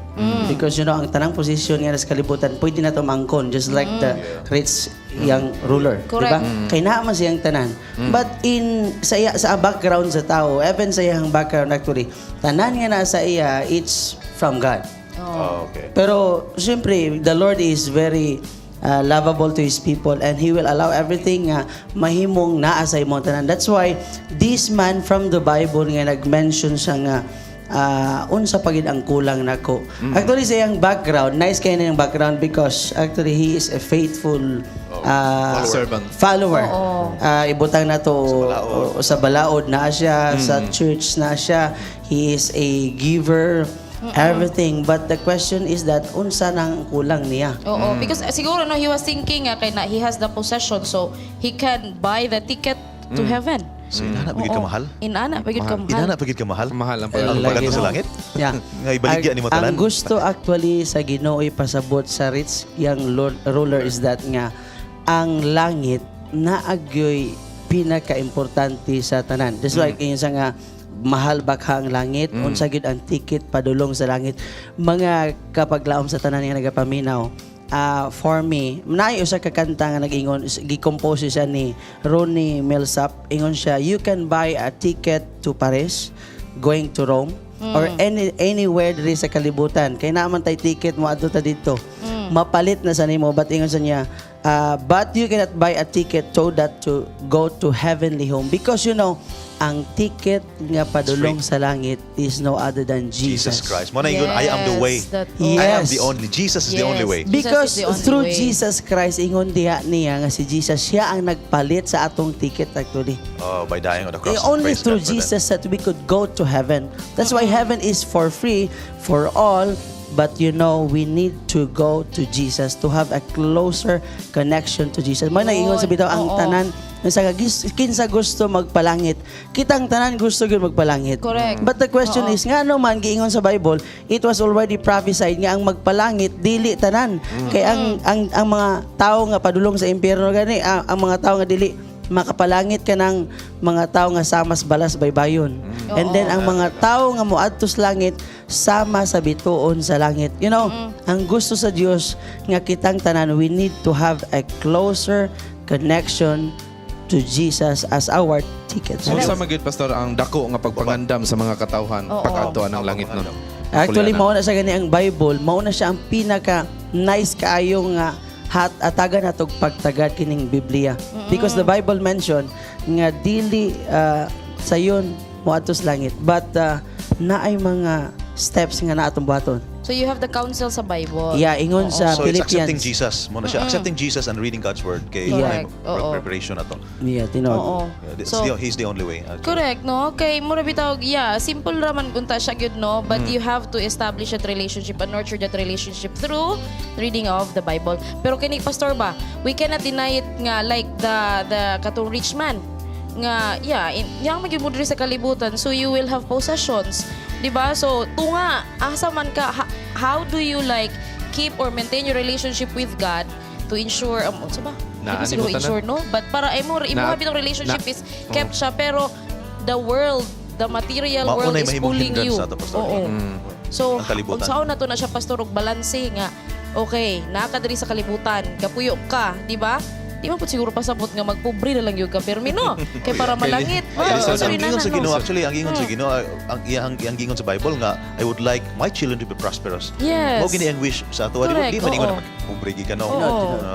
Because ang tanang posisyon nga sa kalibutan pwede na to maangkon just like the rich young ruler, di ba? Correct. Kay naa man siyang tanan. But in sa iya, sa background sa tao, even sa iyang background actually, tanan nga naa sa iya, it's from God. Oh, okay. Pero siyempre, the Lord is very lovable to His people and He will allow everything nga mahimong naa sa imong tanan. That's why this man from the Bible nga nag-mention siya nga unsa pa gid ang kulang nako. Actually sa iyang background, nice kay na iyang background because actually he is a faithful Servant. Follower. Oo. Ibutang na to sa balaod na siya, sa church na siya. He is a giver, everything. But the question is that unsa nang kulang niya? Oo, because siguro no, he was thinking nga kay na he has the possession, so he can buy the ticket to heaven. So inana pagid ka mahal? Inana pagid ka mahal. Inana pagid ka mahal? Mahal ang Ang Lagi, pag-adto sa no? langit? Yeah. Nga ibaligya nimo tanan. Ang gusto actually sa Ginoo ipasabot sa rich young ruler is that nga ang langit naagyoy pinaka-importante sa tanan. That's why mm. sa nga mahal ba ka ang langit, unsa gyud ang ticket padulong sa langit. Mga kapaglaom sa tanan nga nagapaminaw, for me, naay usa ka kanta nga nag-ingon, gi-compose siya ni Ronnie Milsap. Ingon siya, "You can buy a ticket to Paris, going to Rome, or anywhere diri sa kalibutan. Kay naa man tay ticket mo adto ta dito. Mapalit na sa nimo," but ingon sa niya, "but you cannot buy a ticket so that to go to heavenly home," because ang ticket nga padulong sa langit is no other than Jesus. Jesus Christ. Mo na ingon, "I am the way." Yes, that- I am Yes. the only. Jesus is the only way. Jesus Because is the only through way. Jesus Christ, ingon diha niya nga si Jesus, siya ang nagpalit sa atong ticket actually. Oh, by dying on the cross. Eh, only Praise through God for that. Jesus that we could go to heaven. That's why heaven is for free for all. But we need to go to Jesus to have a closer connection to Jesus. May nag-ingon sa bitaw ang tanan sa kinsa gusto magpalangit. Kitang tanan gusto gyud magpalangit. Correct. But the question is, ngano man giingon sa Bible, it was already prophesied nga ang magpalangit dili tanan. Kay ang mga tao nga padulong sa impyerno gani, ang mga tao nga dili makapalangit kanang mga tao nga samas balas baybayon. And then ang mga tao nga moadto sa langit sama sa bituon sa langit. Ang gusto sa Dios nga kitang tanan, we need to have a closer connection to Jesus as our ticket. Unsa man gyud, Pastor, ang dako nga pagpangandam sa mga katawhan pag-adto ang langit nun? Actually, Kuliana. mao na sa gani ang Bible, mao na siya ang pinaka nice kaayo nga hat atagan natog pagtagad kining Biblia. Because the Bible mention nga dili sayon moadto sa langit, but naay mga steps nga naa atong buhaton. So you have the counsel sa Bible. Yeah, ingon sa So it's Philippians. accepting Jesus. Mo na siya. Accepting Jesus and reading God's word. Kay Correct. Preparation na to. Yeah, tinuod. Yeah, So- he's the only way, actually. Correct, no? Kay mura bitaw, yeah, simple raman unta siya gyud, no? But you have to establish that relationship and nurture that relationship through reading of the Bible. Pero kini, Pastor ba, we cannot deny it nga like the katong rich man nga, yeah, yang magyud mo diri sa kalibutan, so you will have possessions, di ba? So tunga asa man ka, how do you like keep or maintain your relationship with God to ensure unsa ba? Na, Di ba siguro ani mo tanan? ensure, no? But para imo bitong relationship is kept siya, pero the world, the material Mao world na'y is mahimong pulling hindrance you. sa ato, Pastor. Oo. So, Ang kalibutan. unsaon na to na siya, Pastor, og balanse nga okay, naa ka diri sa kalibutan, kapuyo ka, di ba? Di man pud siguro pasabot nga magpobre na lang gyud ka permi, no? Kay para malangit. Ay, Ba, ang sorry na gingon sa na, no? Ginoo actually, ang gingon sa Ginoo, ang gingon sa Bible nga, "I would like my children to be prosperous." Mao gini ang wish sa ato. Di di man ingon na magpobre gyud ka, no. Oo.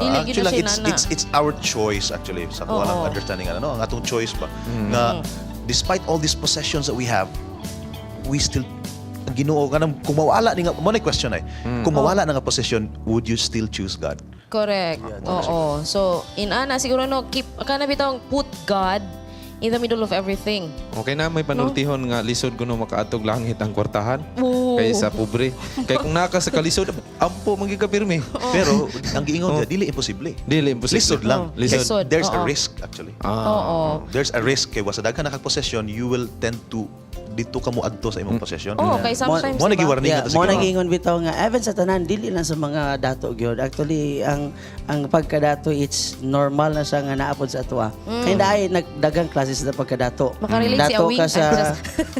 Dili gyud Actually na lang, siya it's nana. it's our choice actually sa kuha lang understanding ano, ang atong choice ba nga despite all these possessions that we have, we still ang Ginoo kanang kung mawala ni nga mo na question ay kung mawala na nga possession, would you still choose God? Correct. Oo. So, inana siguro, no, keep kana bitawng put God in the middle of everything. Okay na may panultihon nga lisod kuno makaatog langit ang kwartahan Oo. kaysa pobre. Kay kung naka sa kalisod, ampo man gyud ka pirmi. Pero ang giingon niya, dili imposible. Dili imposible. Lisod lang. Lisod. Lisod, There's a oo. risk actually. There's a risk kay wasa daghan nakag-possession, you will tend to dito ka mo adto sa imong possession. Oo, kay sometimes, Mo diba? nagi-warning Yeah, ato mo sa Ginoo. nagingon bitaw nga even sa tanan, dili lang sa mga dato gyud. Actually, ang pagkadato, it's normal na siya nga naapod sa atoa. Kay naay nagdagang klase sa pagkadato. Makarelate si Dato Awing. ka sa Ay,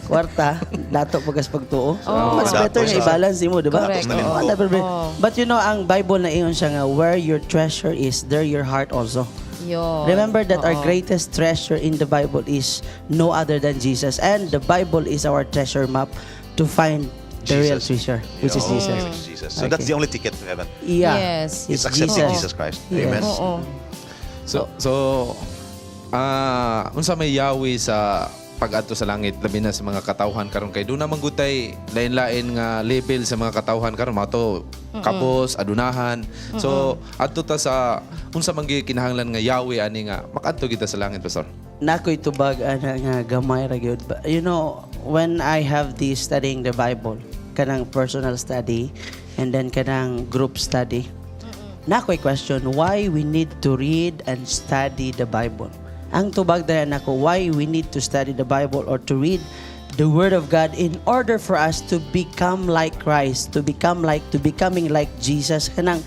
kwarta, dato pag sa pagtuo. Oh. Mas better Dato nga i-balance mo, di ba? Correct. Dato sa Oo, dapat. Oo. But ang Bible na ingon siya nga where your treasure is, there your heart also. Yun. Remember that our greatest treasure in the Bible is no other than Jesus. And the Bible is our treasure map to find the real Jesus. treasure, which is Oh, Jesus. which is Jesus. So that's the only ticket to heaven. Yeah. Yes. It's accepting Jesus Christ. Yes. Amen. Oo. So unsa may yawi sa pag-adto sa langit, labi na sa mga katawhan karon, kay duna man gud tay lain-lain nga level sa mga katawhan karon, mao to kabos, adunahan. So adto ta sa unsa man gyud kinahanglan nga Yahweh ani nga makaadto kita sa langit, Pastor? Nakoy tubag ana nga gamay ra gyud. But, when I have this studying the Bible, kanang personal study and then kanang group study, nakoy question why we need to read and study the Bible. Ang tubag daya nako, why we need to study the Bible or to read the Word of God in order for us to become like Christ, to become like to becoming like Jesus, kanang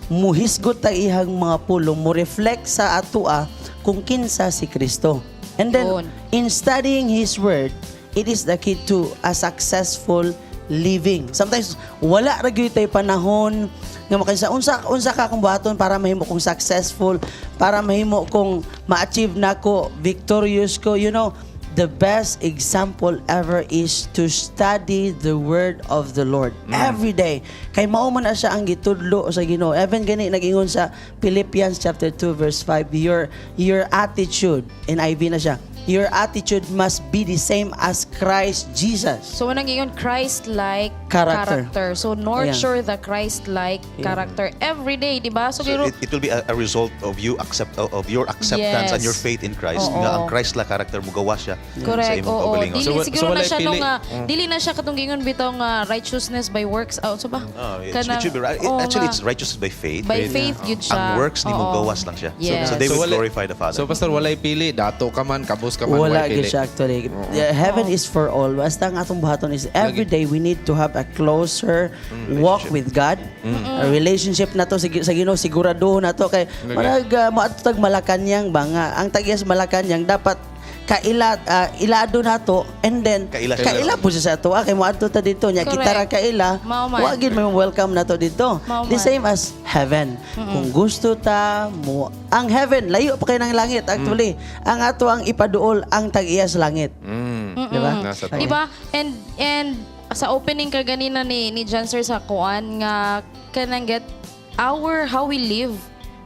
muhisgot ta ihang mga pulong, mo reflect sa atua kung kinsa si Kristo. And then Yun. In studying His Word, it is the key to a successful living. Sometimes wala ra gyud tay panahon nga makinsa unsa unsa ka akong buhaton para mahimo kong successful, para mahimo kong ma-achieve nako, victorious ko. The best example ever is to study the Word of the Lord every day. Kay mao man na siya ang gitudlo sa Ginoo. Even gani nag-ingon sa Philippians chapter 2 verse 5, your attitude, NIV na siya. Your attitude must be the same as Christ Jesus. So unang ingon, Christ-like Character. Character. So nurture the Christ-like character every day, di ba? So, So it will be a result of your acceptance and your faith in Christ. Nga ang Christ-like character mo gawa siya sa Correct. imong Oo. kaugalingon. Dili So, siguro so na walay siya no pili. nga dili na siya katong gingon bitaw nga righteousness by works. Oh, so ba? Oh, it should be right. Oo Actually, nga. it's righteousness by faith. By faith gyud siya. Ang works ni mo gawas lang siya. So they will glorify the Father. So Pastor, walay pili, dato ka man, kabos ka man, Wala walay gyud pili. siya actually. Yeah, heaven is for all. Basta ang atong buhaton is every day we need to have a closer walk with God. A relationship na to sa Ginoo, sigurado na to kay Lagi. marag moadto tag Malacañang ba nga ang tag-iya sa Malacañang dapat kaila ilado na to and then Kaila siya. Kaila po siya sa ato, kay moadto ta dito nya Correct. kita ra kaila, Mao man. wa gyud may welcome na to dito. Mao The man. same as heaven, kung gusto ta mo ang heaven, layo pa kay ng langit actually. Ang ato ang ipaduol ang tag-iya sa langit. Di ba? Nasa Di ba? And sa opening ka ganina ni Janser sa kuan nga kanang get our how we live.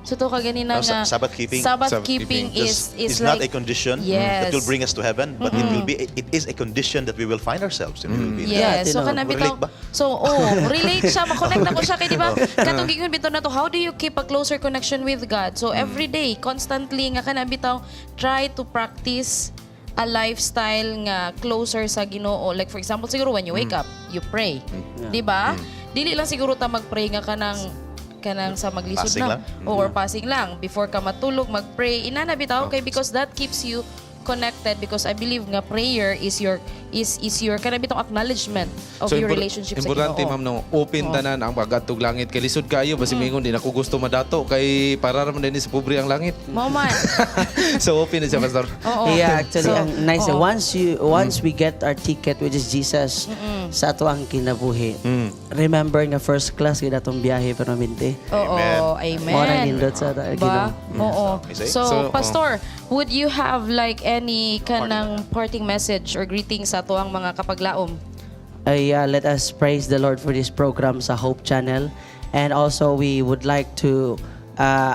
So to ka ganina No, nga Sabbath keeping. Sabbath Sabbath keeping keeping is is not like a condition Yes. that will bring us to heaven, but it is a condition that we will find ourselves in. We will be in Yes. heaven. So kana bitaw. Relate ba? So oh, relate siya, ma-connect ako siya kay di ba? Katong giingon bitaw na to, how do you keep a closer connection with God? So every day, constantly nga kana bitaw, try to practice a lifestyle nga closer sa Ginoo. Like for example, siguro when you wake up, you pray. Di ba? Dili lang siguro ta mag-pray nga kanang sa maglisod Passing na lang. or passing lang before ka matulog, mag-pray inana bitaw, okay, because that keeps you connected, because I believe nga prayer is your kana bitong acknowledgement of your relationship sa Importante Ginoo. ma'am no, open tanan ang pag-adtog langit kay lisod kayo basi mingon di na ko gusto madato kay para ra man din sa pobre ang langit. Mao man. So open na siya, Pastor. Oo. Yeah, actually, So, ang nice. Once we get our ticket, which is Jesus, sa ato ang kinabuhi. Remember nga first class gid atong biyahe permanente. Oo, amen. Mao nang nindot sa Ba? Ginoo. Oo. So, So, So, oh. Pastor, would you have like any kanang parting message or greeting sa atuang mga kapaglaom? Ay, let us praise the Lord for this program sa Hope Channel. And also, we would like to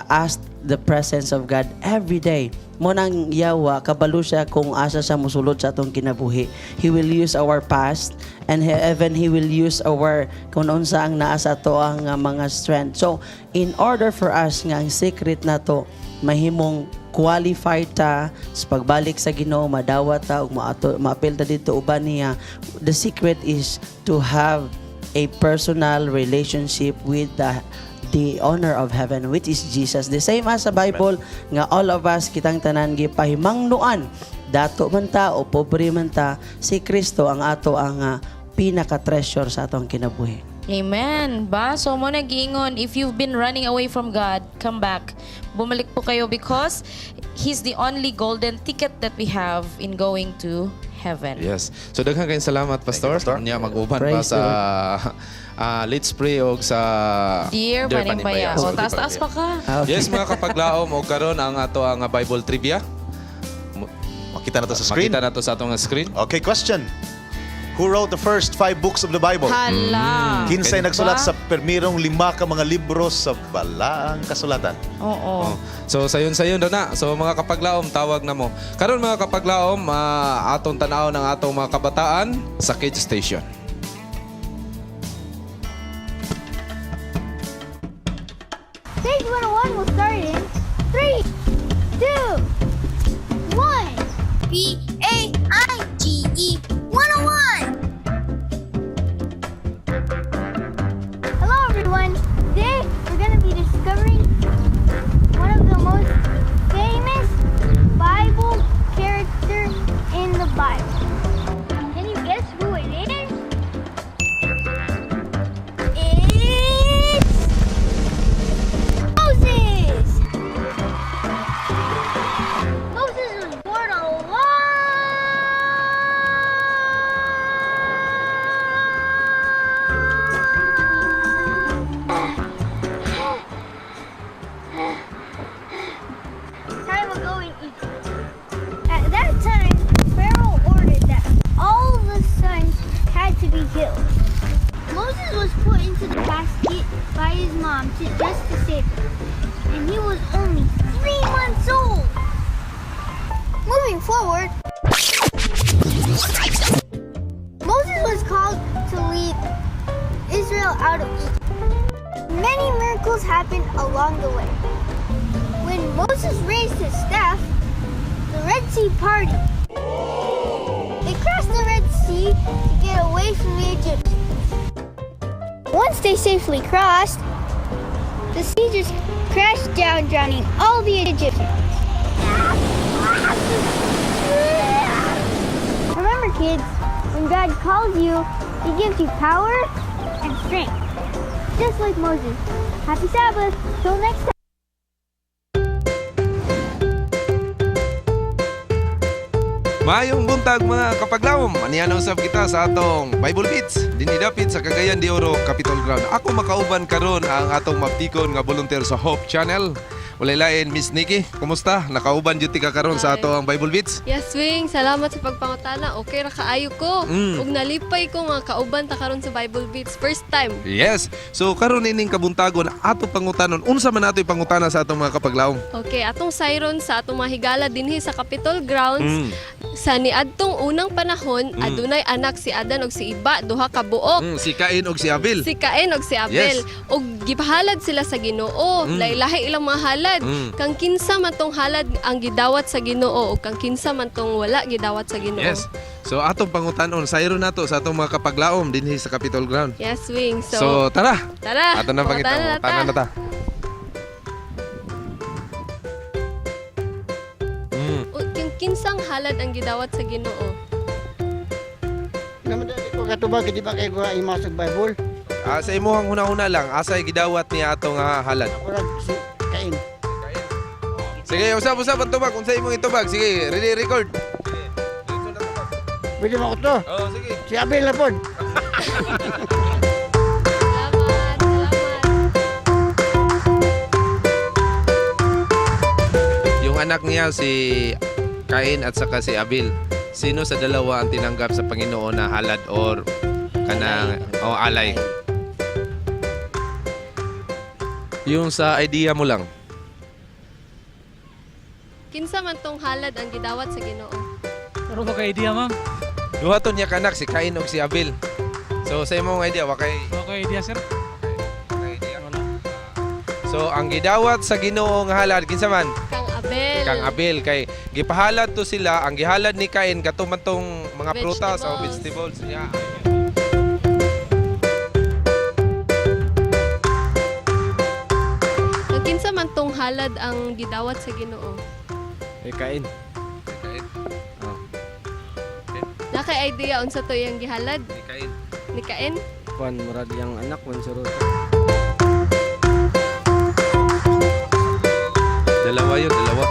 ask the presence of God every day. Mao nang yawa, kabalo siya kung asa siya musulod sa atong kinabuhi. He will use our past and even He will use our kung unsa ang naa sa ato ang mga strength. So, in order for us nga ang secret nato mahimong qualified ta sa pagbalik sa Ginoo, madawat ta ug maapil ta dito uban niya, the secret is to have a personal relationship with the owner of heaven, which is Jesus. The same as sa Bible nga all of us, kitang tanan gipahimangnuan, dato man ta o pobre man ta, si Kristo ang ato ang pinaka treasure sa atong kinabuhi. Amen. Ba? So mao nag-iingon, if you've been running away from God, come back. Bumalik po kayo because He's the only golden ticket that we have in going to heaven. Yes. So daghan kayong salamat, Pastor. Pastor. Unya mag-uban pa Praise sa Let's Pray og sa Dear Panimbaya. So, O, taas-taas pa ka. Ah, okay. Yes, mga kapaglaom, og karon ang ato ang Bible trivia. Makita na to sa screen. Makita na to sa atong screen. Okay, question. Who wrote the first five books of the Bible? Hala. Kinsay Ba? nagsulat sa permirong lima ka mga libro sa Balaang Kasulatan? Oo. So sayon-sayon daw na. So mga kapaglaom, tawag na mo. Karon mga kapaglaom, atong tan-aw ng atong mga kabataan sa Kids Station. Page 101 will start in 3, 2, 1. PAIGE 101. Hello, everyone. Today we're going to be discovering one of the most famous Bible character in the Bible. Can you guess who it is? It's Moses! Moses was born a long time ago in Egypt. At that time, Pharaoh ordered that all the sons had to be killed. Moses was put into the basket by his mom just to save him, and he was only 3 months old. Moving forward, Moses was called to lead Israel out of Egypt. Many miracles happened along the way. When Moses raised his staff, the Red Sea parted. They crossed the Red Sea to get away from the Egyptians. Once they safely crossed, the sea just crashed down, drowning all the Egyptians. Remember, kids, when God calls you, He gives you power and strength, just like Moses. Happy Sabbath! Till next time. Maayong buntag mga kapaglaom. Aniana usab kita sa atong Bible Beats dinhi dapit sa Cagayan de Oro Capitol Ground. Ako makauban karon ang atong maptikon nga volunteer sa Hope Channel. Walay lain, Miss Nikki. Kumusta? Nakauban jud ka karon sa ato ang Bible Beats? Yes, Wing. Salamat sa pagpangutana. Okay ra kaayo ko. Ug nalipay ko nga kauban ta karon sa Bible Beats. First time. Yes. So karon ining kabuntagon ato pangutanon, unsa man ato pangutana sa atong mga kapaglaom? Okay, atong siron sa atong mga higala dinhi sa Capitol Grounds sa niadtong unang panahon adunay anak si Adan ug si Iba, duha ka buok. Si Cain og si Abel. Si Cain ug si Abel. Yes. Ug gipahalad sila sa Ginoo. Lahi-lahi ilang mga halad. Kang kinsa man tong halad ang gidawat sa Ginoo ug kang kinsa man tong wala gidawat sa Ginoo. Yes. So atong pangutanon, sayro nato sa atong mga kapaglaom dinhi sa Capitol Ground. Yes, Wing. So, So, tara. Tara. Ato na pangita. Pangutana na ta. Tanan na ta. O, kang kinsang halad ang gidawat sa Ginoo? Naman ko katubag, di ba kayo imasog Bible? Ah, sa imuhang huna-huna lang, asay gidawat niya atong halad. Murag si Cain. Sige, usab-usab ang tubag. Unsa imong itubag? Sige, ready record. Pwede mo ko to? Oo, sige. Si Abel na pod. Yung anak niya si Cain at saka si Abel. Sino sa dalawa ang tinanggap sa Panginoon na halad or kanang o alay? Yung sa idea mo lang. Kinsa man tong halad ang gidawat sa Ginoo? Pero ba kay idea, ma'am? Duha to niya kanak si Cain ug si Abel. So sa imong idea wa kay Okay idea, sir? So ang gidawat sa Ginoo nga halad kinsa man? Kang Abel. Kang Abel kay gipahalad to sila, ang gihalad ni Cain kato man tong mga prutas o vegetables niya. Kang kinsa man tong halad ang gidawat sa Ginoo? Eh, kain. Kain. Oh. Naka idea unsa to iyang gihalad? Ni Cain. Ni Cain? Kuan, murag yang anak, kuan surot. Dalawa yun, dalawa.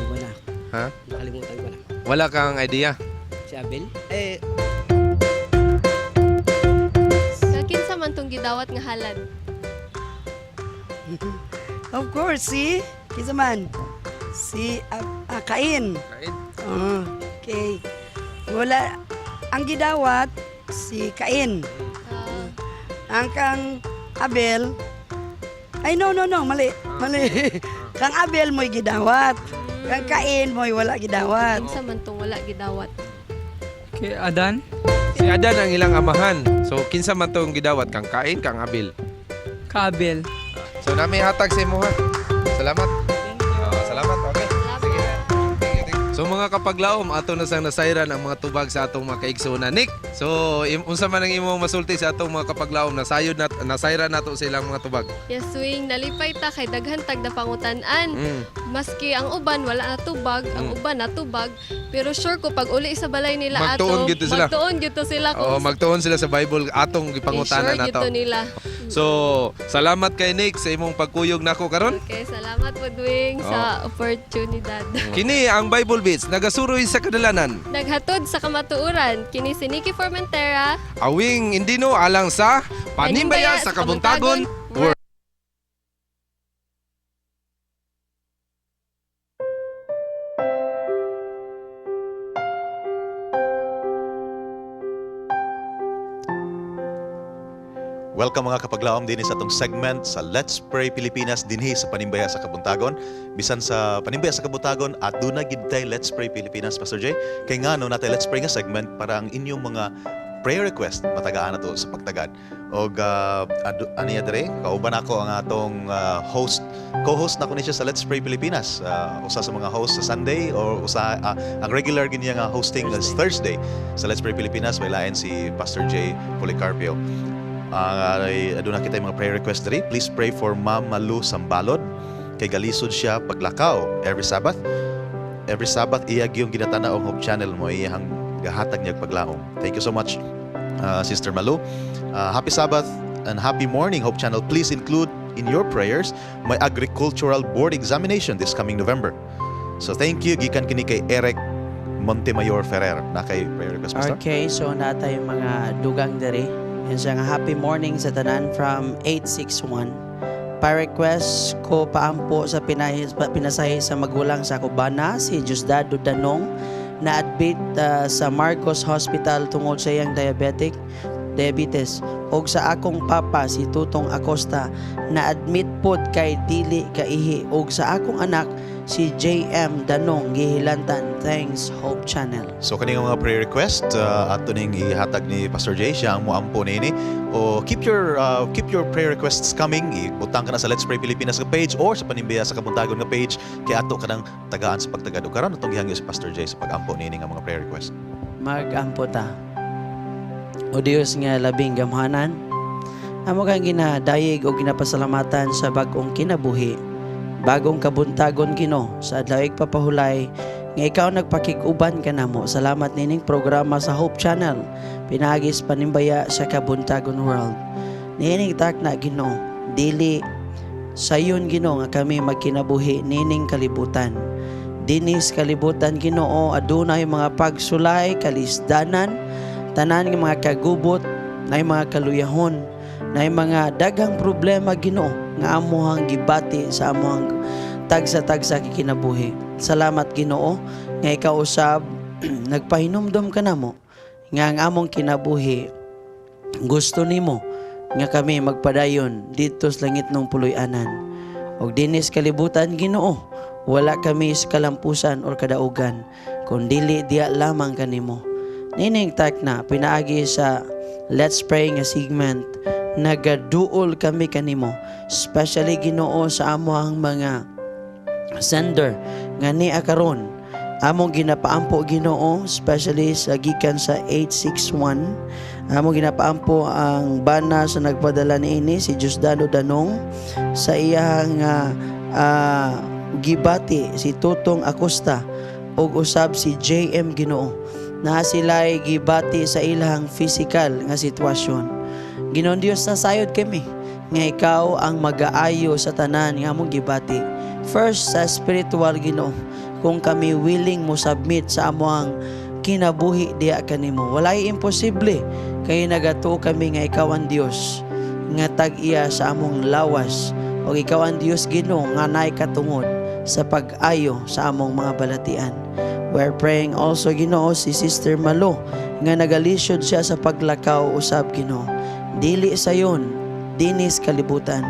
Wala. Ha? Nakalimutan ko na. Wala kang idea. Si Abel? Eh, Kang kinsa man tong gidawat nga halad? Of course, si kinsa man? Si Cain. Cain. Okay. Wala ang gidawat Si Cain. Ang kang Abel, ay no, no, no, mali, mali. Kang Abel mo'y gidawat. Kang Cain mo'y wala gidawat. Kinsa man tong wala gidawat? Kay Adan. Si Adan ang ilang amahan. So kinsa man tong gidawat, kang Cain, kang Abel? Ka Abel. So nami hatag sa imo ha. Salamat. Ah, salamat. Okay. Sige. Thank you, thank you. So mga kapaglaom, ato na sang nasayran ang mga tubag sa atong mga kaigsuonan. Nick, so unsa man ang imong masulti sa atong mga kapaglaom, nasayod na nasayran nato sa ilang mga tubag? Yes, Wing, nalipay ta kay daghan tag napangutan-an. Maski ang uban wala natubag, ang uban natubag, pero sure ko pag uli sa balay nila Magtuon ato, gyud to sila. magtuon gyud to sila Oo, magtuon sila sa Bible atong gipangutana sure gyud nato. to nila. So, salamat kay Nick sa imong pagkuyog nako karon. Okay, salamat po, Wing, sa oportunidad. Kini ang Bible Beats nagasuroy sa kadalanan. Naghatod sa kamatuoran, kini si Nikki Formentera. Awing Indino alang sa Panimbaya sa Kabuntagon World. Welcome mga kapaglaom dinhi sa atong segment sa Let's Pray Pilipinas dinhi sa Panimbaya sa Kabuntagon. Bisan sa Panimbaya sa Kabuntagon at duna gid tay Let's Pray Pilipinas, Pastor Jay. Kay ngano natay Let's Pray nga segment para ang inyong mga prayer request matagaan nato sa pagtagad. Og aniya dire, kauban ako ang atong host, co-host nako ni siya sa Let's Pray Pilipinas. Usa sa mga host sa Sunday or usa ang regular gid niya nga hosting is Thursday sa Let's Pray Pilipinas, may lain si Pastor Jay Policarpio. Aduna kita yung mga prayer request diri. Please pray for Ma'am Malu Sambalod kay galisod siya paglakaw every Sabbath. Every Sabbath iya gyung ginatanaw ang Hope Channel mo iyang gahatag niya paglaom. Thank you so much, Sister Malu. Happy Sabbath and happy morning, Hope Channel. Please include in your prayers my agricultural board examination this coming November. So thank you gikan kini kay Eric Montemayor Ferrer. Na kay prayer request, Pastor. Okay, so naa tay mga dugang diri. Yan siya nga happy morning sa tanan from 861. Pa-request ko paampo sa pinasahi sa magulang sa Cubana, si Diosdado Danong, na admit sa Marcos Hospital tungod sa iyang diabetes. Og sa akong papa si Tutong Acosta na admit pod kay dili kaihi, og sa akong anak si JM Danong gihilantan. Thanks, Hope Channel. So kani nga mga prayer request ato ning ihatag ni Pastor Jay, siya ang moampo niini. O keep your prayer requests coming. Ibutang ka na sa Let's Pray Pilipinas nga page or sa Panimbaya sa Kabuntagon nga page kay ato ka nang tagaan sa pagtagad. Ug karon atong gihangyo si Pastor Jay sa pagampo niini nga mga prayer request. Magampo ta. O Dios nga labing gamhanan, amo kang ginadayeg o ginapasalamatan sa bag-ong kinabuhi, bagong kabuntagon Ginoo sa adlaw papahulay nga ikaw nagpakig-uban kanamo. Salamat nining programa sa Hope Channel, pinaagis Panimbaya sa Kabuntagon World. Nining takna Ginoo, dili sayon Ginoo nga kami magkinabuhi nining kalibutan. Dinis kalibutan Ginoo adunay mga pagsulay, kalisdanan, tanan nga mga kagubot, nay mga kaluyahon, nay mga daghang problema Ginoo nga amuhang gibati sa amuhang tagsa-tagsa kinabuhi. Salamat Ginoo nga ikaw usab nagpahinumdom kanamo nga ang among kinabuhi gusto nimo nga kami magpadayon didto sa langit ng puloy-anan. Og dinis kalibutan Ginoo, wala kami sa kalampusan or kadaugan, kundili diya lamang kanimo. Nining takna pinaagi sa Let's Pray nga segment, nagaduol kami kanimo, especially Ginoo sa amoang mga sender nga niya karon among ginapaampo Ginoo, especially sa gikan sa 861. Among ginapaampo ang bana sa nagpadala niini si Diosdado Danong sa iyang gibati si Tutong Acosta ug usab si JM Ginoo na sila'y gibati sa ilang physical nga sitwasyon. Ginoong Dios, nasayod kami nga ikaw ang magaayo sa tanan nga among gibati. First, sa spiritual Ginoo, kung kami willing mo submit sa amoang kinabuhi diya kanimo. Walay imposible kay nagatuo kami nga ikaw ang Dios nga tag-iya sa among lawas o ikaw ang Dios Ginoo nga naay katungod sa pag-ayo sa among mga balatian. We are praying also, Ginoo, si Sister Malo nga nagalisod siya sa paglakaw usab, Ginoo. Dili sayon dinis kalibutan.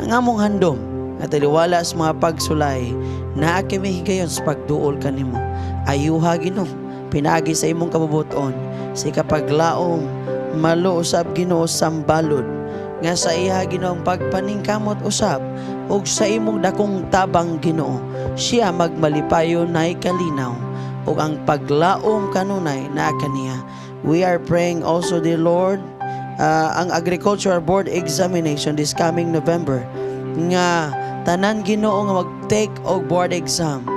Ang among handom nga taliwala sa mga pagsulay naa kami higayon sa pagduol kanimo. Ayuha, Ginoo, pinaagi sa imong kabubuton si kapaglaom Malo usab, Ginoo, sambalod nga sa iya, Ginoo, ang pagpaningkamot usab ug sa imong dakong tabang, Ginoo, siya magmalipayon nay kalinaw ug ang paglaom kanunay naa kaniya. We are praying also, dear Lord, ang Agricultural Board examination this coming November nga tanan, Ginoo, nga mag-take og board exam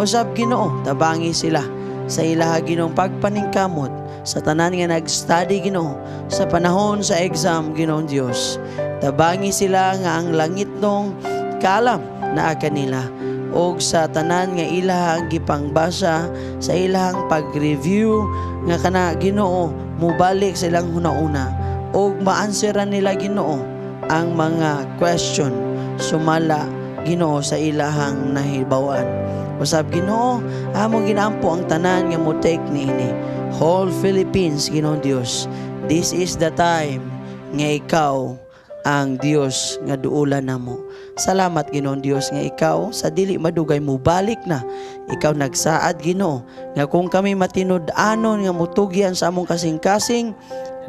usab, Ginoo, tabangi sila sa ilaha, Ginoo, pagpaningkamot sa tanan nga nag-study, Ginoo, sa panahon sa exam. Ginoong Dios, tabangi sila nga ang langitnong kaalam naa kanila og sa tanan nga ilahang gipangbasa sa ilahang pag-review nga kana, Ginoo, mubalik sa ilang hunauna og maansweran nila, Ginoo, ang mga question sumala, Ginoo, sa ilahang nahibaw-an. Usab, Ginoo, among ginaampo ang tanan nga mo take niini. Whole Philippines, Ginoong Dios. This is the time nga ikaw ang Dios nga duulan namo. Salamat, Ginoong Dios, nga ikaw sa dili madugay mubalik na. Ikaw nagsaad, Ginoo, nga kung kami matinud-anon nga mutugyan sa among kasing-kasing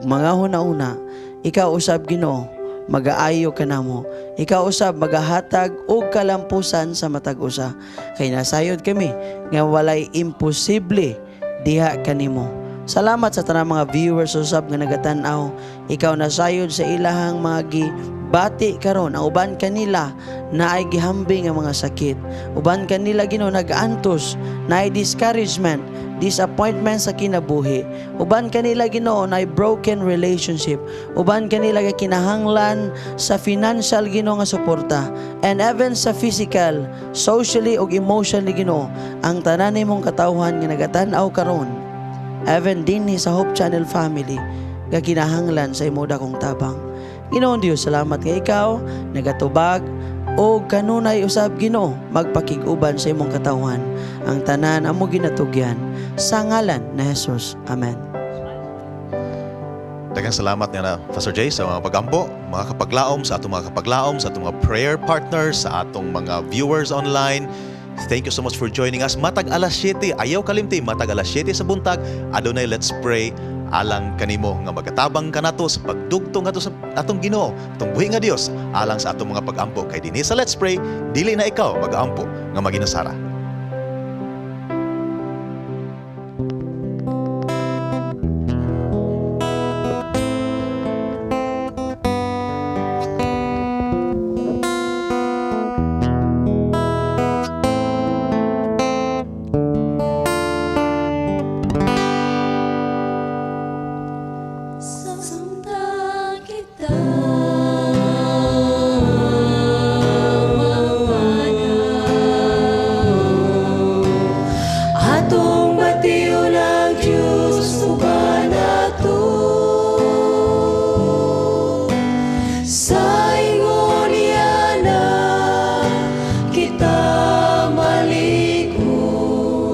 mga huna-huna, ikaw usab, Ginoo, magaayo kanamo. Ikaw usab magahatag og kalampusan sa matag usa. Kay nasayod kami nga walay imposible diha kanimo. Salamat sa tanang mga viewers usab nga nagatan-aw. Ikaw nasayod sa ilahang mga gibati karon. Ang uban kanila naay gihambing nga mga sakit. Uban kanila, Ginoo, nag-antos, naay discouragement, disappointment sa kinabuhi. Uban kanila, Ginoo, naay broken relationship. Uban kanila nga kinahanglan sa financial, Ginoo, nga suporta and even sa physical, socially ug emotionally, Ginoo. Ang tanan nimong katawhan nga nagatan-aw karon, even dinhi sa Hope Channel family, nga kinahanglan sa imo dakong tabang. Ginoong Dios, salamat nga ikaw nagatubag o kanunay usab, Ginoo, magpakig-uban sa imong katawhan. Ang tanan amo ginatugyan sa ngalan ni Jesus. Amen. Daghang salamat nga na Pastor Jay sa mga pagampo, mga kapaglaom, sa atong mga kapaglaom, sa atong mga prayer partners, sa atong mga viewers online. Thank you so much for joining us. Matag alas 7, ayaw kalimti, matag alas 7 sa buntag, adunay Let's Pray alang kanimo nga magatabang kanato sa pagdugtong ato sa atong Ginoo, atong buhi nga Dios, alang sa atong mga pagampo. Kay dinhi sa Let's Pray, dili na ikaw magaampo nga maginasara. Samtang kita manganaw, atong bation ang Diyos uban nato. Sa ingon niya na kita malig-on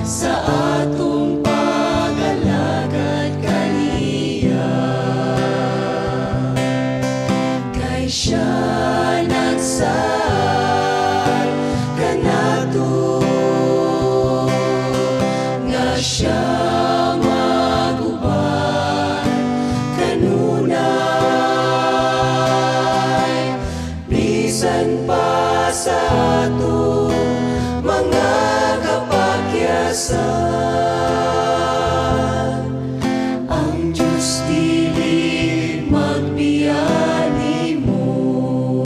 sa atong pag-alagad kaniya. Kay siya nagsaad kanato nga siya maguban kanunay bisan pa sa atong mga kapakyasan, ang Diyos dili magbiya nimo.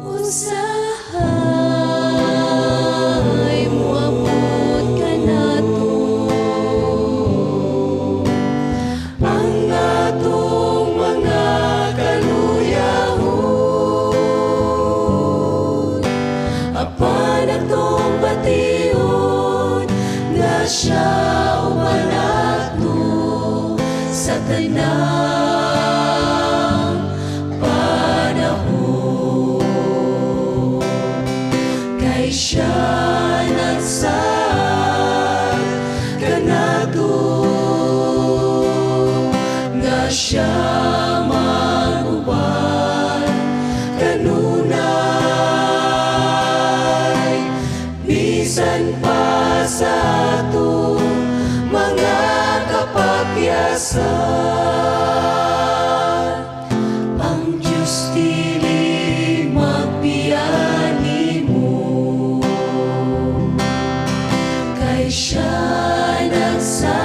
Usahay moabot kanato ang atong mga kaluyahon, apan atong bation nga siya uban nato sa tanang panahon. Nga siya maguban kanunay, bisan pa sa atong mga kapakyasan. Ang Diyos dili magbiya nimo, kay siya nagsaad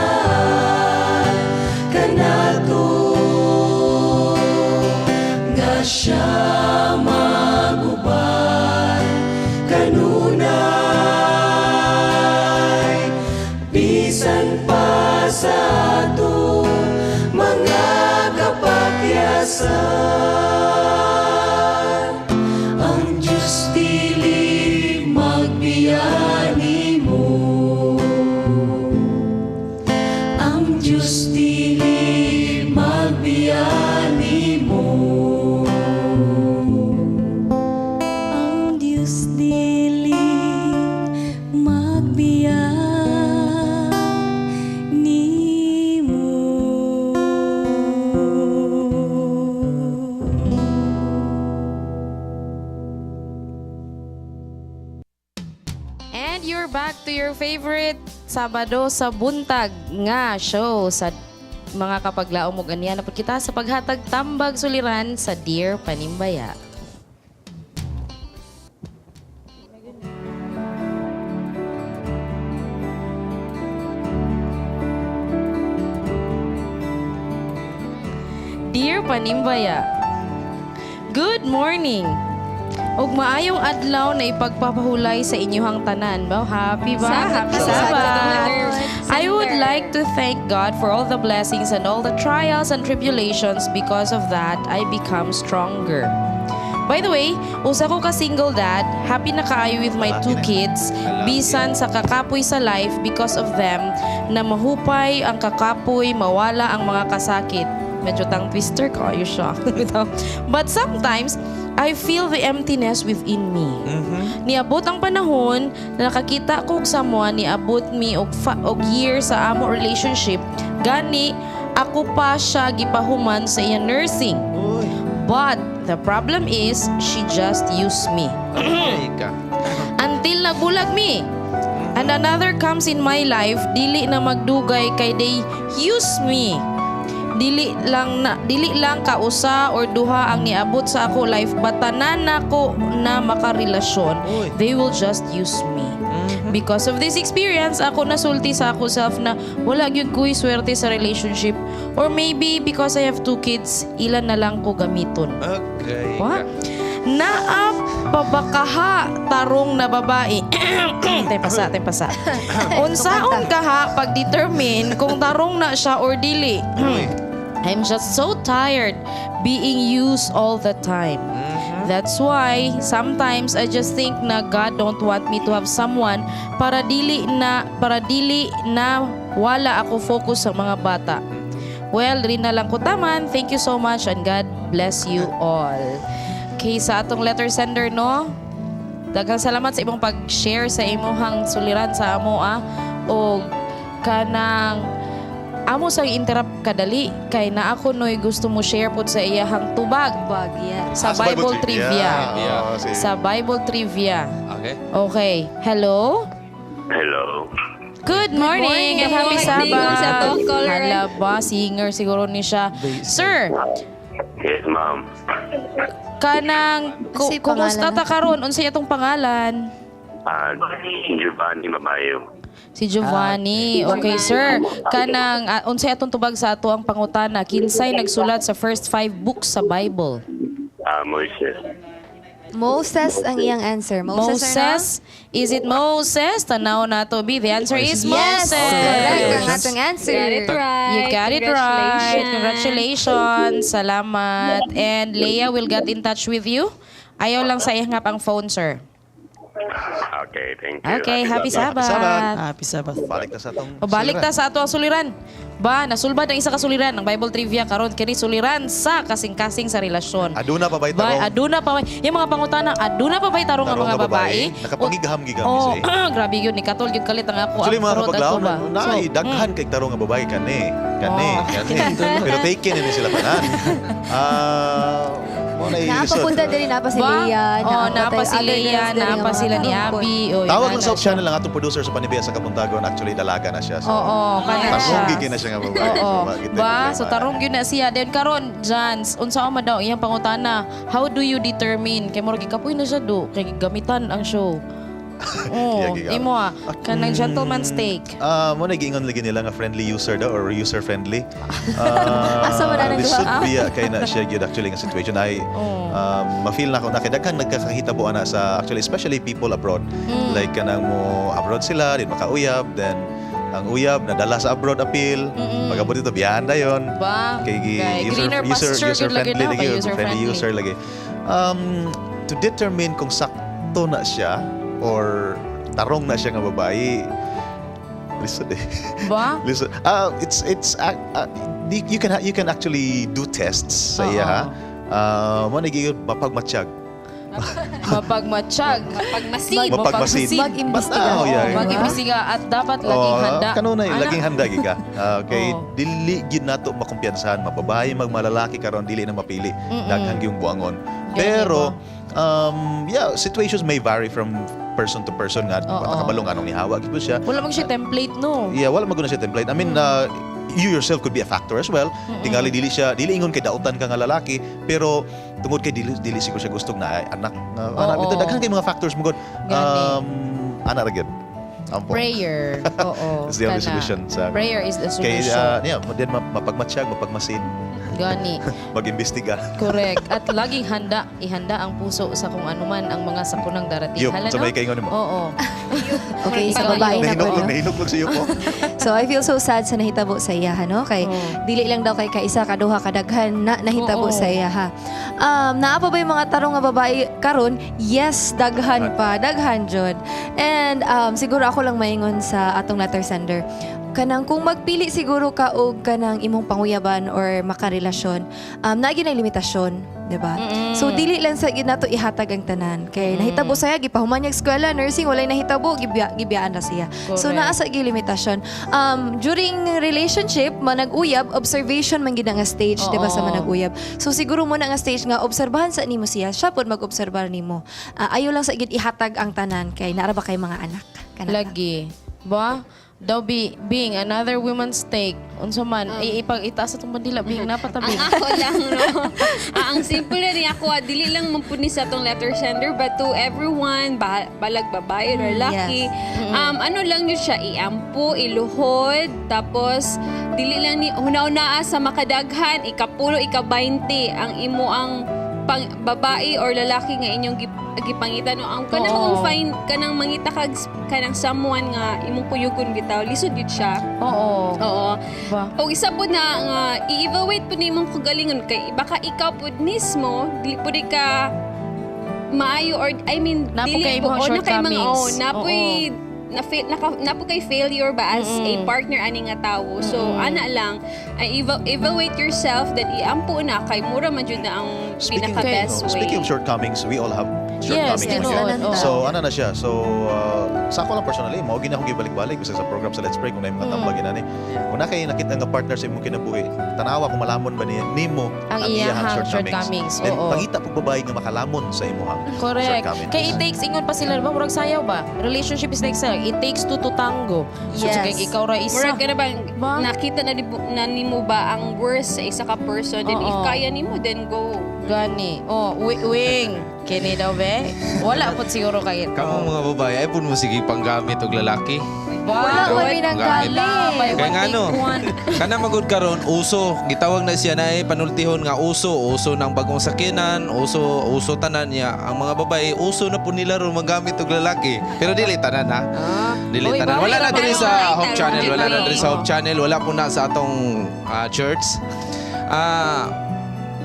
kanato nga siya maguban kanunay, bisan pa sa atong mga kapakyasan. Ang Diyos dili magbiya nimo, ang Diyos dili magbiya nimo. Ang Diyos dili magbiya nimo. And you're back to your favorite Sabado sa buntag nga show sa mga kapaglaom, ug aniya na pud kita sa paghatag tambag suliran sa Dear Panimbaya. Dear Panimbaya, good morning! Ug maayong adlaw na ipagpapahulay sa inyuhang tanan. Ba, happy ba? Sabbath. Happy Sabbath. Sabbath. I would like to thank God for all the blessings and all the trials and tribulations. Because of that, I become stronger. By the way, usa ko ka single dad, happy na kaayo with my two kids, bisan sa kakapoy sa life because of them, na mahupay ang kakapoy, mawala ang mga kasakit. Medyo tongue twister kaayo siya. But sometimes, I feel the emptiness within me. Niabot ang panahon na nakakita ko og someone, niabot mi og year sa amo relationship, gani ako pa siya gipahuman sa iya nursing. But the problem is, she just used me. Ay ka. Until nagbulag mi. And another comes in my life, dili na magdugay kay they use me. Dili lang kausa or duha ang niabot sa ako life, but tanan nako na makarelasyon, they will just use me. Because of this experience, ako nasulti sa ako self na wala gyud ko'y swerte sa relationship, or maybe because I have two kids, ilan na lang ko gamiton. Okay. What? Naa pa ba kaha tarong na babae? Tay pasa, tay pasa. Unsaon kaha pag-determine kung tarong na siya or dili? I'm just so tired being used all the time. That's why sometimes I just think na God don't want me to have someone para dili na wala ako focus sa mga bata. Well, rin na lang ko taman. Thank you so much and God bless you all. Okay, sa atong letter sender, no? Daghang salamat sa imong pag-share sa imong suliran sa amo ah. O kanang amo sang interrupt kadali kay na ako noy gusto mo share pod sa iyahang tubag. Tubag, yes. Sa Ah, sa Bible, Bible trivia. trivia. Oh, sige. Sa Bible trivia. Okay. Okay. Hello? Hello. Good morning, and happy morning. Sabbath. Sa atong caller. Hala ba, singer siguro ni siya. Sir, Yes, ma'am. Kanang Unsay kumusta pangalan? ta karon? Unsay atong pangalan? Giovanni Mabayo. Si Giovanni. Okay, sir. Kanang unsay atong tubag sa ato ang pangutana? Kinsay nagsulat sa first five books sa Bible? Moises. Moses ang iyang answer. Moses, or no? Moses? Is it Moses? Tanaw na to be. The answer is Yes, Moses. correct ang atong answer. Got it right. You got it right. Congratulations. Salamat. And Leah will get in touch with you. Ayaw lang sa ihangap ang phone, sir. Okay, thank you. Okay, happy Sabbath. Happy Sabbath. Balik na sa atong O balik ta sa ato ang suliran. Ba, nasulbad ang isa ka suliran ng Bible trivia karon kini suliran sa kasing-kasing sa relasyon. Aduna pa ba'y Ba, tarong? aduna pa bay. Yung mga pangutana, aduna pa bay tarong ang Tarong mga nga babae? Nakapangigaham gigam Oh, eh. grabe yun ni katol gyud kalit ang ako Actually, ang mga throat kapaglaom, ato ba. na, So, daghan kay tarong nga babae kani. Gani, gani. Pero taken ini sila tanan. Ah, mo na Naapapunta diri, naa pa si Ba? Leia. Oh, naa pa tayo si other Leia, girls diri naa nga pa mga sila ni tarong po. Abby. Oy, Tawag lang ana sa Hope siya. Channel ang atong producer sa Panibaya sa Kabuntagon. Actually, dalaga na siya. So, Oo, kana tarong siya. gigi na siya nga babae. Oo. So, wa gid Ba, tayo so problema. tarong gyud na siya. Then karon, Jans, unsa man daw iyang pangutana? How do you determine kay murag gikapoy na siya do kay gamitan ang show? Oh, Yeah, gigamit. imo ah, kanang gentleman's take. Ah, mo na giingon lagi nila nga friendly user daw or user friendly. Asa man na nang Lisod duha? biya kay na siya gyud actually nga situation ay ma-feel na ako na kay daghan nagkakahitabo ana sa actually, especially people abroad. Like kanang mo abroad sila, din makauyab, then ang uyab nadala sa abroad appeal. Pag-abot dito biyahan dayon. Ba? Kay gi- Kay user greener user pasture user gyud lagi friendly na, lagi, kay user friendly friendly. user lagi. To determine kung sakto na siya or tarong na siya nga babae, lisod eh. Ba? Listen, it's you can actually do tests sa iya ha. Mo na gyud mapagmatsyag. Mapagmatsyag. Mapagmasid. Mapagmasid. Mag-imbestiga. Oh, yeah. Mag-imbestiga at dapat laging Oh, handa. Kanunay, Ana? laging handa gyud ka. Kay dili gyud nato makumpiyansahan, mababae magmalalaki karon dili na mapili. Daghang yung buangon. Pero yeah, situations may vary from person to person nga. Oo. Kabalo nga anong nihawa gyud po siya. Wala man siya template no. Yeah, wala maguna siya template. I mean, you yourself could be a factor as well. Tingali dili siya, dili ingon kay dautan ka nga lalaki, pero tungod kay dili dili siguro siya gustong na ay, anak nga anak. Oo. Bitaw daghan kay mga factors mo gud. Gani. Ana ra gyud. Ampo. Prayer. Oo. It's the only kana. solution sa Prayer is the Kay solution. yeah, then mapagmatsyag, mapagmasid, Gani. mag-imbestiga. Correct. At laging handa, ihanda ang puso sa kung anuman ang mga sakunang darating. Yup, Hala, sa no? may kaingon nimo. Oo. Okay, sa babae na po, Nahinuklog, no? nahinuklog sa iyo po. So I feel so sad sa nahitabo sa iya, no? Kay dili lang daw kay kaisa, kaduha, kadaghan na nahitabo Oo. sa iya, ha. Naa pa ba yung mga tarong nga babae karon? Yes, daghan pa, daghan jud. And siguro ako lang maingon sa atong letter sender. Kanang kung magpili siguro ka og kanang imong panguyaban or makarelasyon, naa gyud nay limitasyon, di ba? So dili lang sa gid nato ihatag ang tanan. Kay nahitabo saya gipahuman niya eskwela, nursing, walay nahitabo, gibiyaan na siya. So Correct. naa sa gyud limitasyon. During relationship, manag-uyab, observation man gid nga stage, di ba, sa Oo. manag-uyab. So siguro mo na nga stage nga obserbahan sa nimo siya, siya pod mag-obserbar nimo. Ah, ayo lang sa gid ihatag ang tanan kay naa ra ba kay mga anak. Kana lang. Lagi. Ba? Daw being another woman's take. Unsa man, ipag itaas atong bandila being napatabi. Ang ako lang, no? Ang simple na ni ako, dili lang mampuni sa atong letter sender, but to everyone, balag babae or laki, ano lang yun siya, iampo, iluhod, tapos, dili lang ni, huna-hunaa sa makadaghan, ikapulo, ika-20, ang imo ang pang, babae or lalaki nga inyong gipangita, no, ang kanang kung find kanang mangita kag kanang someone nga imong kuyugon bitaw, lisod yun siya. Oo. Ba? O isa po na nga i-evaluate po nimong kagalingon kay baka ikaw pud mismo dili pud ka maayo or I mean Naa po dili kay po imong o na kay mga oh shortcomings. napoy na naka, na po kay failure ba as a partner ani nga tawo. So ana lang ay evaluate yourself that iampo na kay mura man jud na ang pinaka best way. Speaking of shortcomings, we all have Yes, shortcomings. tinuod, oo. So, ano na siya? So, sa ako lang personally, mao gina akong gibalik-balik bisag sa program sa Let's Pray kung na yung mga tambag inani. Kung na kay nakita nga partner sa imong kinabuhi, tanawa kung malamon ba niya nimo Ang iyahang shortcomings, Then oo. pangita pug babae nga makalamon sa imuhang Correct. shortcomings. Kay it takes, ingon pa sila, ba, murag sayaw ba? Relationship is like sayaw. It takes two to tango. So, Yes. kay ikaw ra isa. Murag ka na ba, nakita na, na nimo ba ang worst sa isa ka person, then if Oo. kaya nimo, then go. Gani. Oh, wing. Kini daw be? Wala po siguro kay Kamong mga babae, ay pun mo sige panggamit og lalaki. Ba? Wala man may Gamit. nanggamit. Kaya nga no, kana magud karon uso, gitawag na siya na eh, panultihon nga uso, uso ng bagong sakinan, uso uso tanan niya. Ang mga babae uso na po nila ron maggamit og lalaki. Pero dili tanan ha. Dili Uy, tanan. bawi Wala na ra diri ba? sa Hope Channel, wala na diri sa Hope Channel, wala po na sa atong church.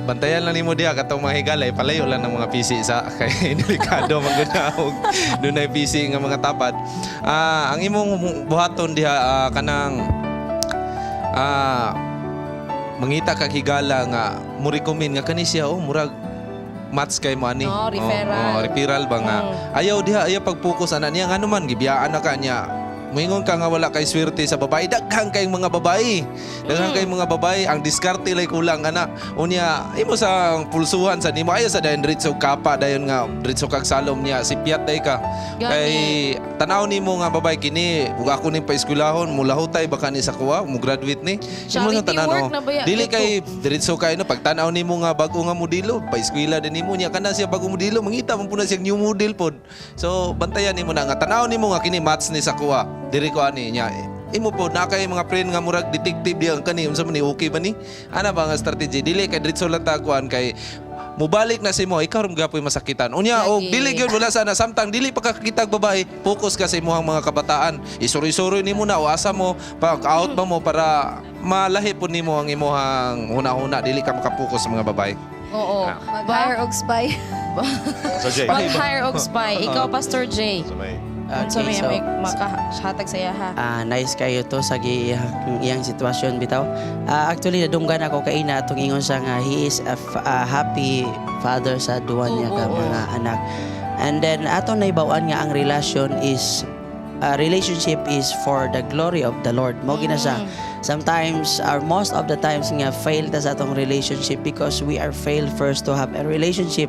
Bantayan lang nimo diha katong mga higalay, palayo lang ng mga PC sa kay delikado man gud na og dunay PC nga mga tapad. Ang imong buhaton diha kanang mangita kag higala nga mo recommend nga kani siya, oh, murag match kay mo ani. Oh, referral. Oh, referral ba nga. Ayaw diha, ayaw pag-focus ana niya ngano man gibiyaan na ka niya. Moingon ka nga wala kay swerte sa babae, daghan kayong mga babae. Daghan kayong mga babae, ang diskarte lay kulang ana. Unya, imo sa pulsuhan sa nimo ayo sa dayon diretso kapa dayon nga diretso kag salom niya sipyat day ka. Gani. Kay tanaw nimo nga babae kini, ug ako ning paeskwelahon, mulahutay baka ni sa kuwa, mo graduate ni. Imo Charity sa tanan, work oh. na ba ya? Dili Dito. kay diretso kay no pag tan-aw nimo nga bag-o nga modelo, paeskwela din nimo niya kana siya bag-o modelo, mangita man pud na siya new model pod. So bantayan nimo na nga tan-aw nimo nga kini match ni sa kuwa. Diri ko ani niya. Imo po na kay mga friend nga murag detective diyan kani unsa man ni, okay ba ni? Ana ba nga strategy? Dili kay diretso lang ta kuan kay mubalik na si mo, ikaw rin gapoy masakitan. Unya, og Lagi. dili gyud wala sana samtang dili pa kakitag babae, focus ka sa imuhang mga kabataan. Isuri-suri nimo na o asa mo, pag out ba mo para malahi po nimo ang imuhang huna-huna, dili ka makapokus sa mga babae. Oo. Mag-hire og spy. So, Jay. Mag-hire og spy. Ikaw, Pastor Jay. Unsa Okay, may so- may makahatag sa iya ha? Ah, nice kayo to sa iyang sitwasyon bitaw. Actually nadunggan ako kaina atong ingon siya nga he is a happy father sa duwa niya ka mga anak. And then ato naibaw-an nga ang relasyon is relationship is for the glory of the Lord. Mao gina siya. Sometimes or most of the times nga fail ta sa atong relationship because we are failed first to have a relationship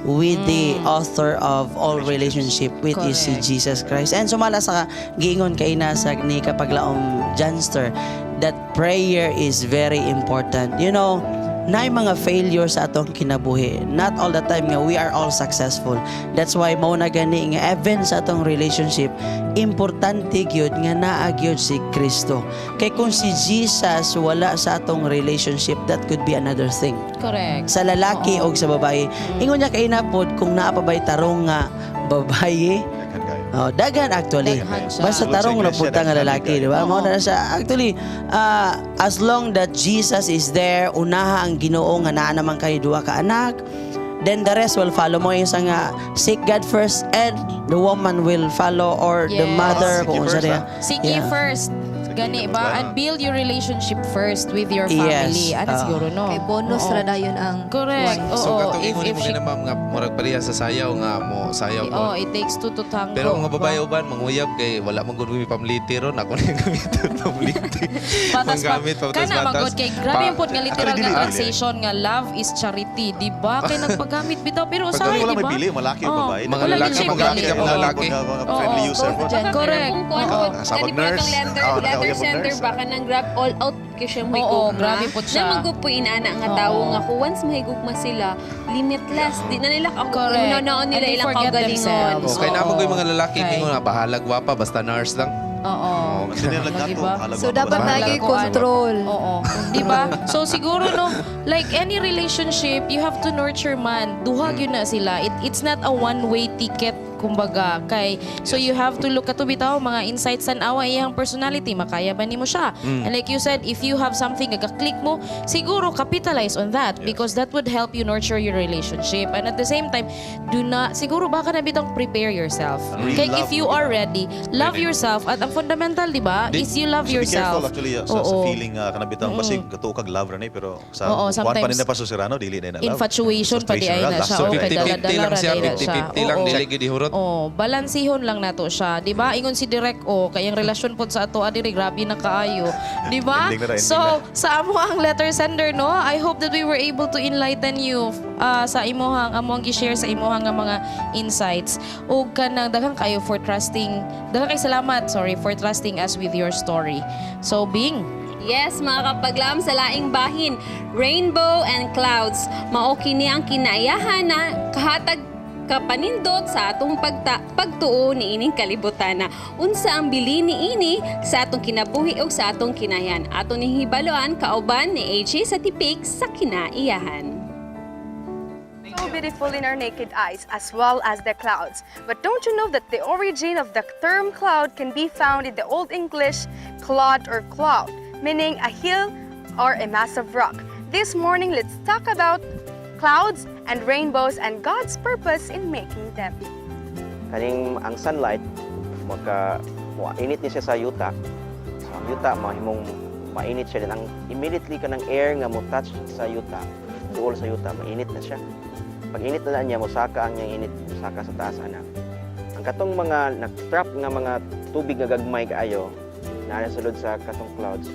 with the author of all relationship, which is si Jesus Christ. And sumala sa giingon kay na sa ni kapaglaom Janster that prayer is very important. Naay mga failure sa atong kinabuhi. Not all the time nga we are all successful. That's why mao na gani nga even sa atong relationship, importante gyud nga naa gyud si Kristo. Kay kung si Jesus wala sa atong relationship, that could be another thing. Sa lalaki o sa babae. Ingon niya kay pod kung naa pa ba'y tarong nga babae. Oh, daghan actually. Daghan siya. Basta tarong na punta nga lalaki, di ba? Mao na siya. Actually, as long that Jesus is there, unaha ang Ginoo nga naa naman kayo duha ka anak, then the rest will follow mo yung sa nga seek God first and the woman will follow or the mother Seek ye kung unsa first, niya. ah. Seek ye first. Gani ba? And build your relationship first with your family. Yes. Ano siguro, no? Kay bonus Oo. ra dayon ang Correct. wife. So Oo. katong If, ingon if nimo she, na ma'am nga murag pareha sa sayaw nga mo sayaw ko. oh, it takes two to tango. Pero ang mga babae uban manguyab kay wala man gud mi pamliti ron ako na gamiton pamliti. Patas pa. Manggamit patas Kana batas. magod kay grabe yung pod nga literal Actually, nga dili, dili. translation nga love is charity, di ba? Kay nagpagamit bitaw pero Pag usahay, wala di may ba? pili, malaki o Oo. babae. Mga Wala lalaki, gid siya magamit pili. ka mga lalaki. Mga friendly user po. Correct. Kung kuan Oo. po, Kasabag kani po nurse. itong letter, Oo, letter nakauyab og sender nurse. baka nang grab all out kay siya Oo, mahigugma. grabe po siya. Na magud po inana nga tawo nga kung once mahigugma sila, limitless. Di na nila ako Correct. naon And nila they ilang forget kaugalingon. themselves. Oh, kay namo ko'y mga lalaki Okay. mingon nga bahalag gwapa basta nurse lang. Oo. Lagi ba? So dapat lagi control. Oo. Di ba? So siguro no, like any relationship, you have to nurture man. Duha gyud na sila. It's not a one-way ticket kumbaga kay so you have to look ato bitaw mga insights san awa iyang personality, makaya ba nimo siya? And like you said, if you have something nga click mo, siguro capitalize on that because that would help you nurture your relationship. And at the same time, do not siguro baka na bitong prepare yourself Real kay love if you mo are ready, love yourself, at ang fundamental, di ba, is you love So be yourself. careful actually sa Oo. feeling kana bitang basig katuo kag love ra ni pero sa Oo, kuan pa sometimes nila pa susirano dili na love. Infatuation pa di ay na siya. So Okay, 50-50 dala-dala lang ra siya, day na siya. 50-50 lang Oo. dili gid ihurot. Oh, balansihon lang nato siya, 'di ba? Ingon si Direk oh, kay ang relasyon pod sa ato adiri grabe na kaayo, 'di ba? Ending na ra, ending So, sa amo ang letter sender no, I hope that we were able to enlighten you sa imuhang among gi-share sa imuhang nga mga insights. Ug kanang daghang kayo for trusting, daghang kay salamat, sorry, for trusting us with your story. So, Bing. Yes, mga kapaglaom, sa laing bahin, rainbow and clouds. Mao kini ang kinaiyahan na kahatag kapanindot sa atong pagtuo niining kalibutan na unsa ang bili niini sa atong kinabuhi ug sa atong kinayan. Ato ning hibaluan kauban ni AJ sa tipik sa kinaiyahan. So beautiful in our naked eyes, as well as the clouds. But don't you know that the origin of the term cloud can be found in the Old English clod or cloud, meaning a hill or a mass of rock? This morning, let's talk about clouds and rainbows and God's purpose in making them. Kaning ang sunlight maka init ni siya sa yuta. So ang yuta mahimong mainit siya din ang immediately kanang air nga mo touch sa yuta, duol sa yuta, mainit na siya. Pag init na niya, mosaka ang niyang init, mosaka sa taas ana. Ang katong mga nag-trap nga mga tubig nga gagmay kaayo naa na sulod sa katong clouds,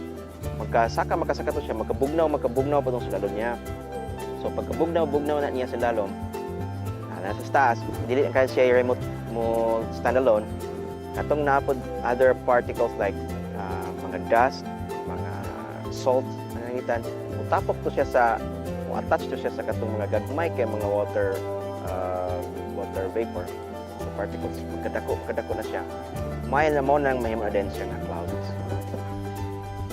magkasaka makasaka to siya, magkabugnaw makabugnaw pa tong sulalon niya. So pagkabugnaw bugnaw na niya sa lalom, nasa taas, dili kaya siya remote mo standalone, katong napod other particles like mga dust, mga salt, panangitan, mutapok to siya sa, mo-attach to siya sa katong mga gagmay kay mga water water vapor, so particles, pagkadako kadako na siya, may na mo nang mahimo na din siya nga clouds.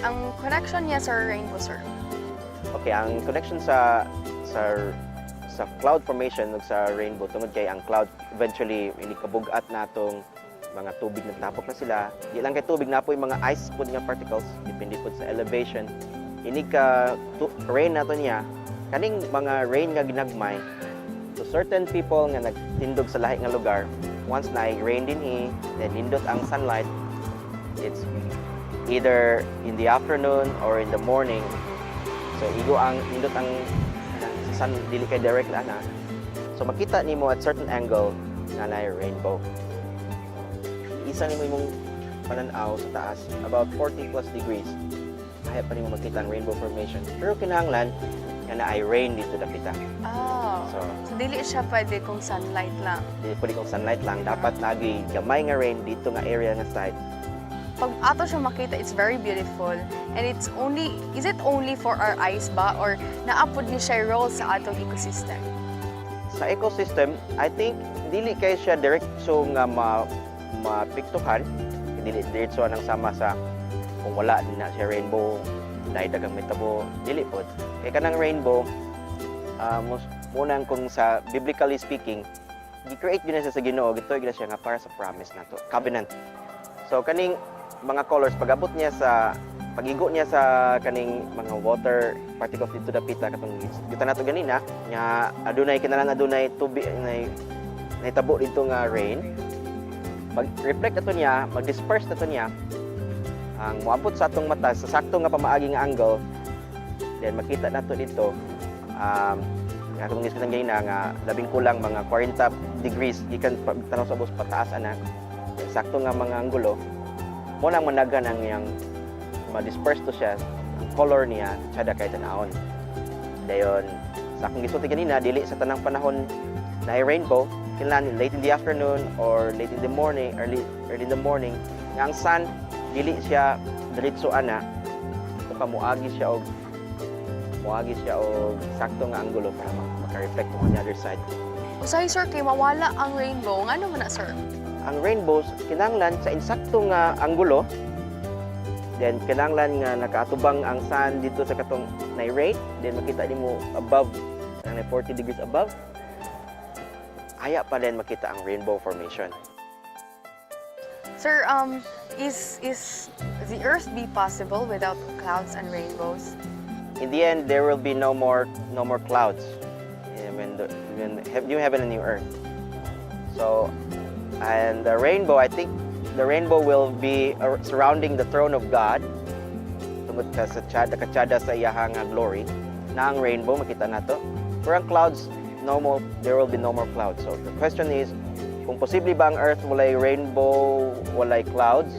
Ang connection niya sa rainbow, sir? Okay, ang connection sa cloud formation ug sa rainbow, tungod kay ang cloud eventually ini kabugat natong mga tubig, nagtapok na sila. Di lang kay tubig, na po yung mga ice pod nga particles, depende pod sa elevation. Ini ka rain nato niya, kaning mga rain nga ginagmay, to certain people nga nagtindog sa lahi nga lugar, once na rain dinhi, then nindot ang sunlight, it's either in the afternoon or in the morning. So igo ang nindot ang sa sun, dili kay direct na. So makita nimo at certain angle nga naay rainbow. Isa nimo imong pananaw sa taas about 40 plus degrees. Kaya pa nimo makita ang rainbow formation. Pero kinahanglan nga naay rain dito dapita. Oh. So So, dili siya pwede kung sunlight lang. Dili pwede kung sunlight lang, dapat lagi gamay nga rain dito nga area nga side. Pag ato siya makita, it's very beautiful. And it's only, is it only for our eyes ba? Or naapod ni siya role sa atong ecosystem? Sa ecosystem, I think dili kay siya diretso nga ma mapiktuhan, dili diretso nang sama sa kung wala na siya rainbow dahil dagang mitabo, dili pod. Kay kanang rainbow, munang kung sa biblically speaking, gi-create gyud na siya sa Ginoo, gituoy gyud na siya nga para sa promise nato, covenant. So kaning mga colors, pag-abot niya sa pagigo niya sa kaning mga water particles dito dapita, katong gita nato ganina nga adunay kinalan, adunay tubig nay nahitabo dito nga rain, mag-reflect ato niya, mag-disperse ato niya, ang moabot sa atong mata sa sakto nga pamaagi nga angle, then makita nato dito, nga katong gisgutan ganina nga labing kulang mga 40 degrees gikan tanaw sa ubos pataas ana, then sakto nga mga anggulo mo nang managhan ang iyang ma-disperse to siya ang color niya tsada kay tan-awon. Dayon sa akong gisulti ganina, dili sa tanang panahon na rainbow, kinahanglan late in the afternoon or late in the morning, early early in the morning nga ang sun dili siya diretso ana, o muagi siya og sakto nga anggulo para maka-reflect on the other side. Usahay, sir, kay mawala ang rainbow. Ngano man na, sir? Ang rainbows kinahanglan sa insakto nga anggulo, then kinahanglan nga nakaatubang ang sun dito sa katong na rate, then makita nimo above ang 40 degrees above, aya pa din makita ang rainbow formation. Sir, is the Earth be possible without clouds and rainbows? In the end, there will be no more clouds, eh, when new heaven and new earth. So, and the rainbow, I think the rainbow will be surrounding the throne of God, tungod ka sa tsada katsada sa iyahang nga glory na ang rainbow makita nato. Pero ang clouds, no more, there will be no more clouds. So the question is kung posible ba ang earth walay rainbow, walay clouds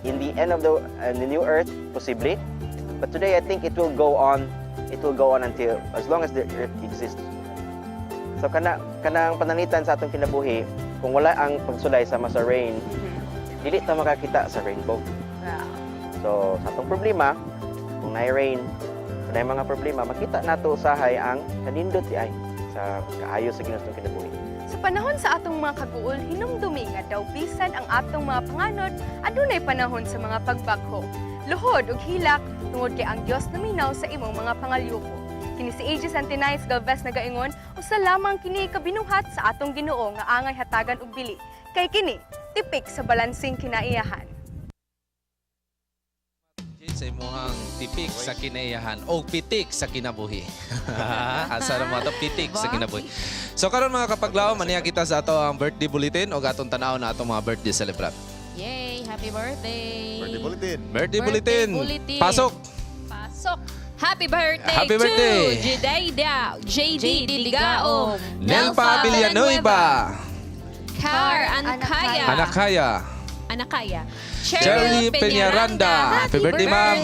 in the end of the new earth. Posible. But today, I think it will go on until as long as the earth exists. So kana kanang pananglitan sa atong kinabuhi, kung wala ang pagsulay sama sa rain, dili ta makakita sa rainbow. So sa atong problema, kung naay rain, kung naay mga problema, makita nato usahay ang kanindot di ay sa kaayo sa Ginoo sa atong kinabuhi. Sa panahon sa atong mga kaguol, hinumdumi nga daw bisan ang atong mga panganod, adunay panahon sa mga pagbagho. Luhod ug hilak tungod kay ang Dios naminaw sa imong mga pangalyuko. Kini si AJ Santinais Galvez nagaingon, usa lamang kini kabinuhat sa atong Ginoo nga angay hatagan og bili. Kay kini tipik sa balansing kinaiyahan. Sa imuhang tipik sa kinaiyahan o pitik sa kinabuhi. Asa ra mo ato, pitik sa kinabuhi. So karon, mga kapaglaom, maniya kita sa ato ang birthday bulletin o atong tan-aw na atong mga birthday celebrant. Yay! Happy birthday! Birthday bulletin. Birthday bulletin. Bulletin. Pasok. Pasok. Happy birthday, Happy birthday. to Judaida, JD, JD Ligaom, Nelpa Villanueva. Car Ankaya, Anakaya. Anakaya. Cherry Peñaranda. Happy birthday, ma'am.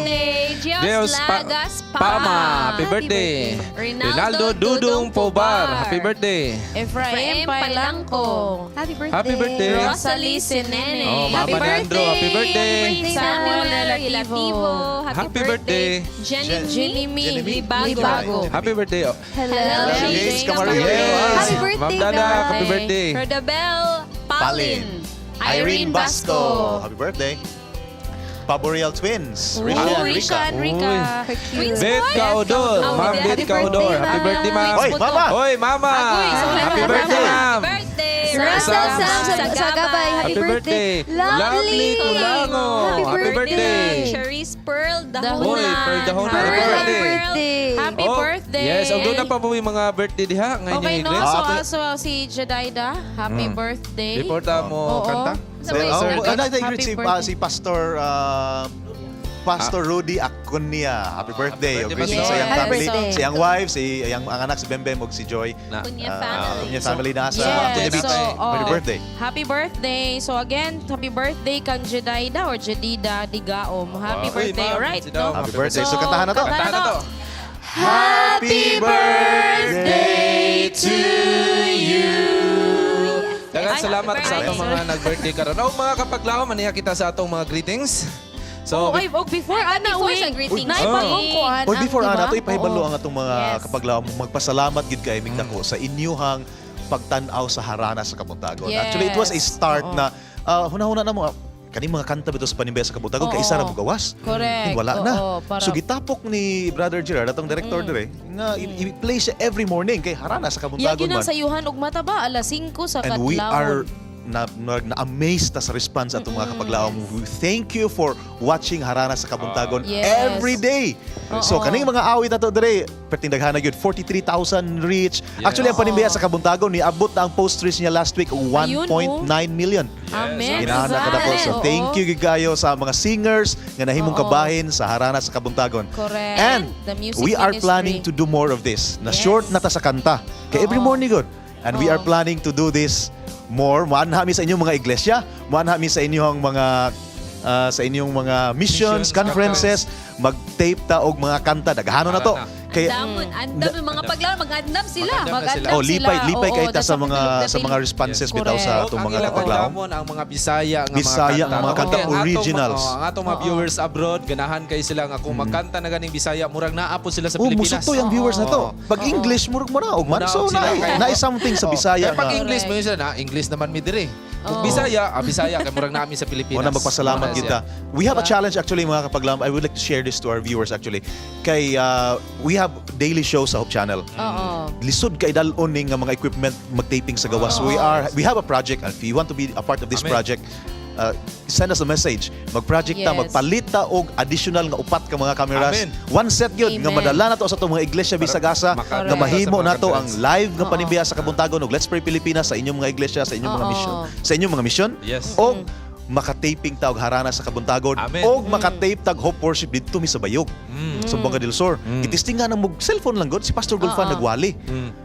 Dios Deus Lagas Pama. Happy birthday. Rinaldo Rinaldo Dudong Pobar. Happy birthday. Efraim Pailangco. Happy birthday. Happy birthday. Rosalie Sinene. Oh, Mama ni Andrew. Happy birthday. Samuel Relativo. Relativo. Happy Happy birthday. Jenny Jenny Mi Libago. Happy birthday. Oh. Hello, James Camarillo. Yes. Happy birthday, Ma'am Dada, happy birthday. Rodabel Palin. Palin. Irene Basco. Happy birthday. Paborial Twins. Risha and Uy, Rika. Risha and Rika. Twins Beth boy? Caudor. Oh, Ma'am Happy Beth Caudor. birthday, Happy birthday, ma'am. Oy, mama! Oy, mama. Happy birthday, ma'am. Birthday. Russell Sam Sam Sagabay. Happy Happy birthday. birthday. Lovely Tulango. Happy birthday. Cherise Pearl Dahuna. Oy, Pearl Dahuna. Pearl, Happy happy birthday. birthday. Happy Oh, birthday. Yes, og doon na pa po yung mga birthday diha ngayon Okay, yung no? Iglet. So, also si Jedidah, happy birthday. Before ta mo Oo. kanta. Well, Sir, oh, Kat. ano, Happy si, birthday. si Pastor Pastor Rudy Acuña. Happy birthday. Happy O, birthday, greetings Pastor. sa iyang Happy family, birthday. sa iyang wife, si iyang ang anak si Bembem ug si Joy. Na. Acuña Ah, family. Acuña family na sa Yes. Acuña Beach. So, oh, Happy birthday. Happy birthday. So again, happy birthday kang Jedida or Jedida Digaom. Happy Wow. Uy, birthday, ma'am, alright? si Daom. No? Happy birthday. So, kantahan na to. Kantahan na to. Happy birthday to you. Daghang Ay, salamat happy sa atong birthday. mga nag-birthday karon. Og mga kapaglaom, maniha kita sa atong mga greetings. So, Oh, ay, og before, ana, Before wait. sa greetings. Naipagong kuan. Oy, before ang, ana diba? to ipahibalo Oo. ang atong mga kapaglaom, magpasalamat gid kay mig dako sa inyuhang pagtan-aw sa harana sa Kabuntagon. Yes. Actually, it was a start Oo. na hunahuna na mo kaning mga kanta bitaw sa panimbaya sa Kabuntagon kay Oo. isa ra mo gawas. Correct. Wala na. Oo, para- So gitapok ni Brother Gerard atong director dire nga i-play siya every morning kay harana sa Ya Kabuntagon ginang man. sayuhan og mata ba alas 5 sa And we kadlawon. are na amazed ta sa response atong mga kapaglaom. Thank you for watching Harana sa Kabuntagon every day. So kaning mga awit na to dire, perting daghana gyud 43,000 reach. Actually ang panimbaya sa Kabuntagon niabot na ang post reach niya last week Ayun, 1.9 million. Amen. Ginahan na kadako. So Oo. thank you gyud kayo sa mga singers nga nahimong Oo. kabahin sa Harana sa Kabuntagon. Correct. And The music we are ministry. planning to do more of this. Na short na ta sa kanta. Kay every morning good. And we are planning to do this more. Muanha mi sa inyong mga iglesia, muanha mi sa inyong mga missions, Missions, conferences, mag-tape ta og mga kanta. Daghano na to. Kay Andamon, andam yung mga paglaom, mag-andam sila. Mag-andam sila. Oh, lipay, lipay Oo, kay ta sa that's mga sa mga responses bitaw sa atong Ang mga ilang kapaglaom. andamon ang mga Bisaya nga Bisaya mga nga mga kanta, Okay, ang atong originals. Ang atong mga viewers abroad, ganahan kay sila nga kung magkanta na ganing Bisaya, murag naa po sila sa Oh, Pilipinas. musutoy ang viewers na to. Pag English, murag mo na. Og man, Munaog so sila na something sa Oh. Bisaya Kaya pag nga. English mo yun sila na, English naman mi dire. Kung Bisaya, Bisaya kay murag namin sa Pilipinas. Muna magpasalamat Muna siya. kita. We have a challenge actually mga kapaglam. I would like to share this to our viewers actually. Kay we have daily show sa Hope Channel. Oo. Lisod kay dal-on ning nga mga equipment magtaping sa gawas. We have a project and if you want to be a part of this Amen. project, send us a message. Mag-project ta, magpalit ta og additional nga upat ka mga cameras. Amen. One set gyud nga Amen. madala nato sa atong mga iglesia bisag asa Makadto nga mahimo sa mga nato ang conference. live nga panimbiya sa Kabuntagon og Let's Pray Pilipinas sa inyong mga iglesia, sa inyong mga mission, sa inyong mga mission. Og makataping ta og harana sa Kabuntagon Amen. og makatape tag Hope Worship didto mi sa Bayog. Sa Buanga del Sur. Gitisting nga nang mog cellphone lang god si Pastor Gulfan nagwali.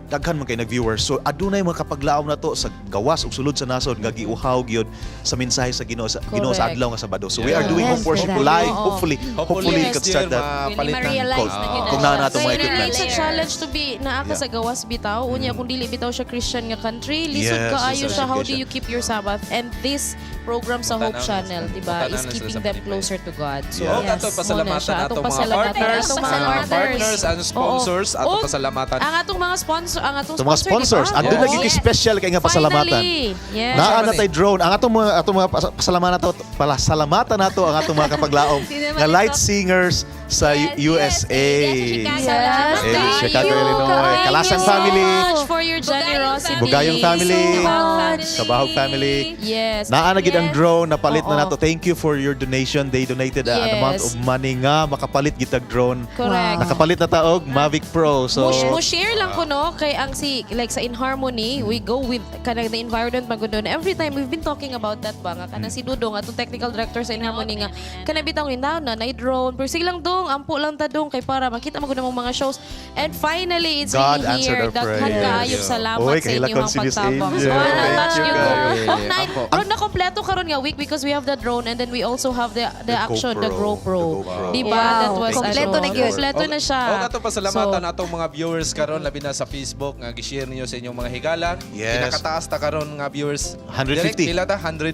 Daghan man kay nag-viewers. So adunay mga kapaglaom na to sa gawas ug sulod sa nasod nga giuhaw gyud sa mensahe sa Ginoo sa adlaw nga Sabado. So we are doing Yes, Hope Worship correct. live. Oo. Hopefully, hopefully we next could start year, that. mapalit na. ma-realize na gyud na Kung siya. naa na atong mga Kaya equipment. it's a challenge to be naa ka sa gawas bitaw. Unya kung dili bitaw siya Christian nga country, lisod Yes, kaayo lisod siya. How do siya. you keep your Sabbath? And this program sa Hope Mutanaw na Channel, sila. di ba, Mutanaw is na sila keeping sa them Pilipinas. closer to God. So, Yeah. Yes. Ato mao na pasalamatan siya. atong mga pasalamatan partners, atong mga mga partners. partners and sponsors, Oo. atong Og pasalamatan. Ang atong mga sponsor, ang atong Itong mga sponsor, sponsors, di ba? aduna Oo. gyud kay special kay nga pasalamatan. Finally. Yes. Naa na tay drone. Ang atong mga pasalamatan nato, pasalamatan nato ang atong mga kapaglaom nga light singers sa USA. Yes, In thank Chicago, you. Illinois. Thank Kalasan you so family. much for your generosity. Bugayong family. So much. Kabahog family. Yes. Naa na gid ang drone, napalit na Oo. nato. Thank you for your donation. They donated an amount of money nga makapalit gitag drone. Correct. Nakapalit na taog Mavic Pro. So Mo share lang ko no kay ang si like sa In Harmony we go with kanang the environment magud doon. Every time we've been talking about that ba nga kanang si Dudong atong technical director sa In Harmony nga kanang bitaw ni na na drone pero sige lang dong dong, ampo lang ta dong kay para makita mo gud ang mga shows. And finally, it's God really answered here. our Daghan prayers. kaayong salamat Oy, sa inyong kahilakon si Miss pagtabang. Angel. So, Thank na-touch you, yun ko. guys. Oh, nine. Apo. Ron na kompleto karon nga week because we have the drone and then we also have the action, the GoPro. The GoPro. Diba? Wow. That was Kompleto ano, na gyud. Kompleto na siya. O ato pasalamatan So, atong mga viewers karon labi na sa Facebook nga gi-share ninyo sa inyong mga higala. Yes. Pinakataas ta karon nga viewers. 150. Direct pila ta? 100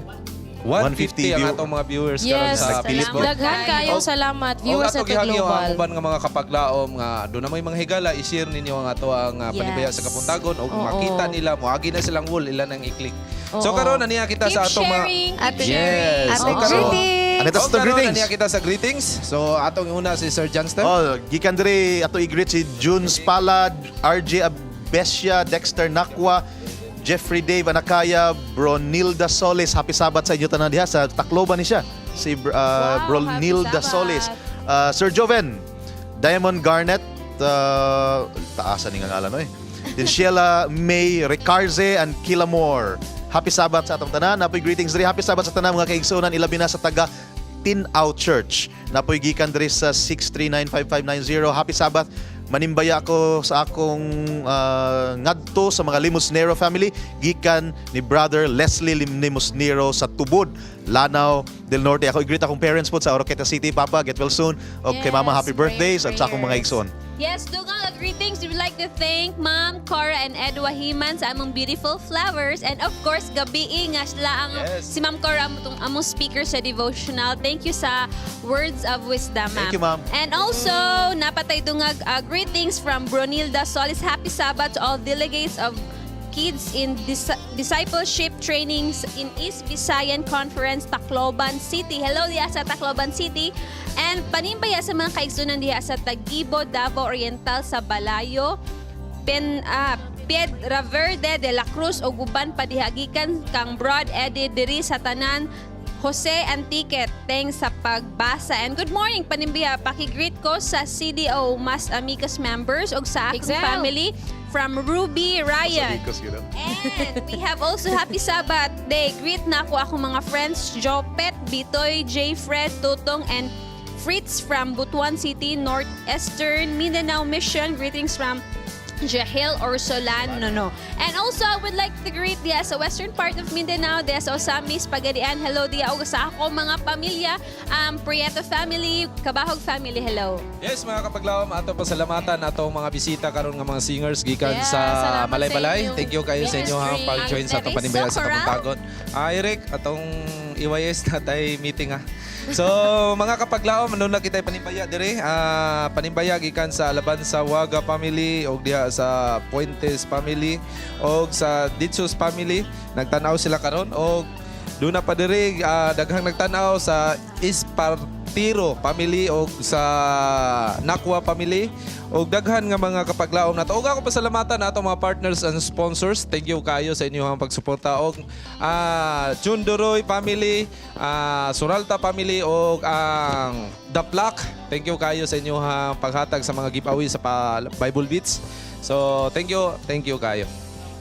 150 ang atong mga viewers karon Yes. sa Facebook. Daghan kayong salamat viewers Og sa ato gihangyo ang Global. uban nga mga kapaglaom nga doon na may mga higala i-share ninyo ang ato ang panibaya sa Kabuntagon og Oo. makita nila moagi na silang wall ilan ang i-click. So Oo. karon aniya kita Keep sa atong mga sharing, keep Ate- Yes. Ate Og karon- greetings. Anita Og sa karon greetings. aniya kita sa greetings. So atong una si Sir Johnston. Oh, gikan diri ato i-greet si June Spalad, RJ Abesia, Dexter Nakwa, Jeffrey Dave Anakaya, Bronilda Solis. Happy Sabbath sa inyo tanan diha sa Tacloban ni siya. Si Bronilda happy Solis. Sabbath. Sir Joven, Diamond Garnett, taasan ni nga ngalan oy. Then Sheila May Ricarze and Kilamore. Happy Sabbath sa atong tanan. Napoy greetings diri. Happy Sabbath sa tanan mga kaigsunan ilabi na sa taga Tinaw Church. Napoy gikan diri sa 6395590. Happy Sabbath. Manimbaya ako sa akong ngadto sa mga Limusnero family gikan ni Brother Leslie Limusnero sa Tubod, Lanao del Norte. Ako i-greet akong parents po sa Oroqueta City. Papa, get well soon. O kay Mama, Yes, happy birthday prayers, at sa akong mga prayers. igsoon. Yes, dugang greetings. We would like to thank Ma'am Cora and Ed Wahiman sa among beautiful flowers. And of course, gabi nga sila ang si Ma'am Cora among, among speaker sa devotional. Thank you sa words of wisdom, ma'am. Thank you, ma'am. And also, napatay dungag greetings from Bronilda Solis. Happy Sabbath to all delegates of kids in discipleship trainings in East Visayan Conference, Tacloban City. Hello diha sa Tacloban City. And panimbaya sa mga kaigsunan diha sa Taguibo, Davao Oriental sa Balayo, Pen Piedra Verde de la Cruz ug uban pa diha gikan kang Broad Eddie diri sa tanan Jose Antiquet, thanks sa pagbasa. And good morning, Panimbiya. Paki-greet ko sa CDO Mas Amigos members ug sa akong Excel. family from Ruby Ryan. Amigos, you know? And we have also Happy Sabbath Day. Greet na ako akong mga friends, Jopet, Bitoy, J. Fred, Tutong, and Fritz from Butuan City, Northeastern Mindanao Mission. Greetings from Jahil Orsolan Nono. And also, I would like to greet diya sa western part of Mindanao, diya sa Osamis, Pagadian. Hello diya og sa ako mga pamilya, Prieto family, Kabahog family, hello. Yes, mga kapaglaom, ato pasalamatan atong mga bisita karon nga mga singers gikan Yeah, sa salamat Malaybalay. sa inyong Thank you kayo sa inyo ha ministry. pag-join sa atong Ang panimbaya sa Coral. Kabuntagon. Eric, atong EYS natay meeting ha. So, mga kapaglaom, ano na kita panimbaya dire? Panimbaya gikan sa Laban sa Waga family og diha sa Puentes family og sa Ditsus family. Nagtan-aw sila karon og doon na pa diri daghang nagtan-aw sa Ispartiro family og sa Nakwa family og daghan nga mga kapaglaom nato. Og ako pasalamatan ato mga partners and sponsors. Thank you kayo sa inyong pagsuporta og June Duroy family, Suralta family og ang The Plaque. Thank you kayo sa inyong paghatag sa mga giveaway sa Bible Beats. So, thank you kayo.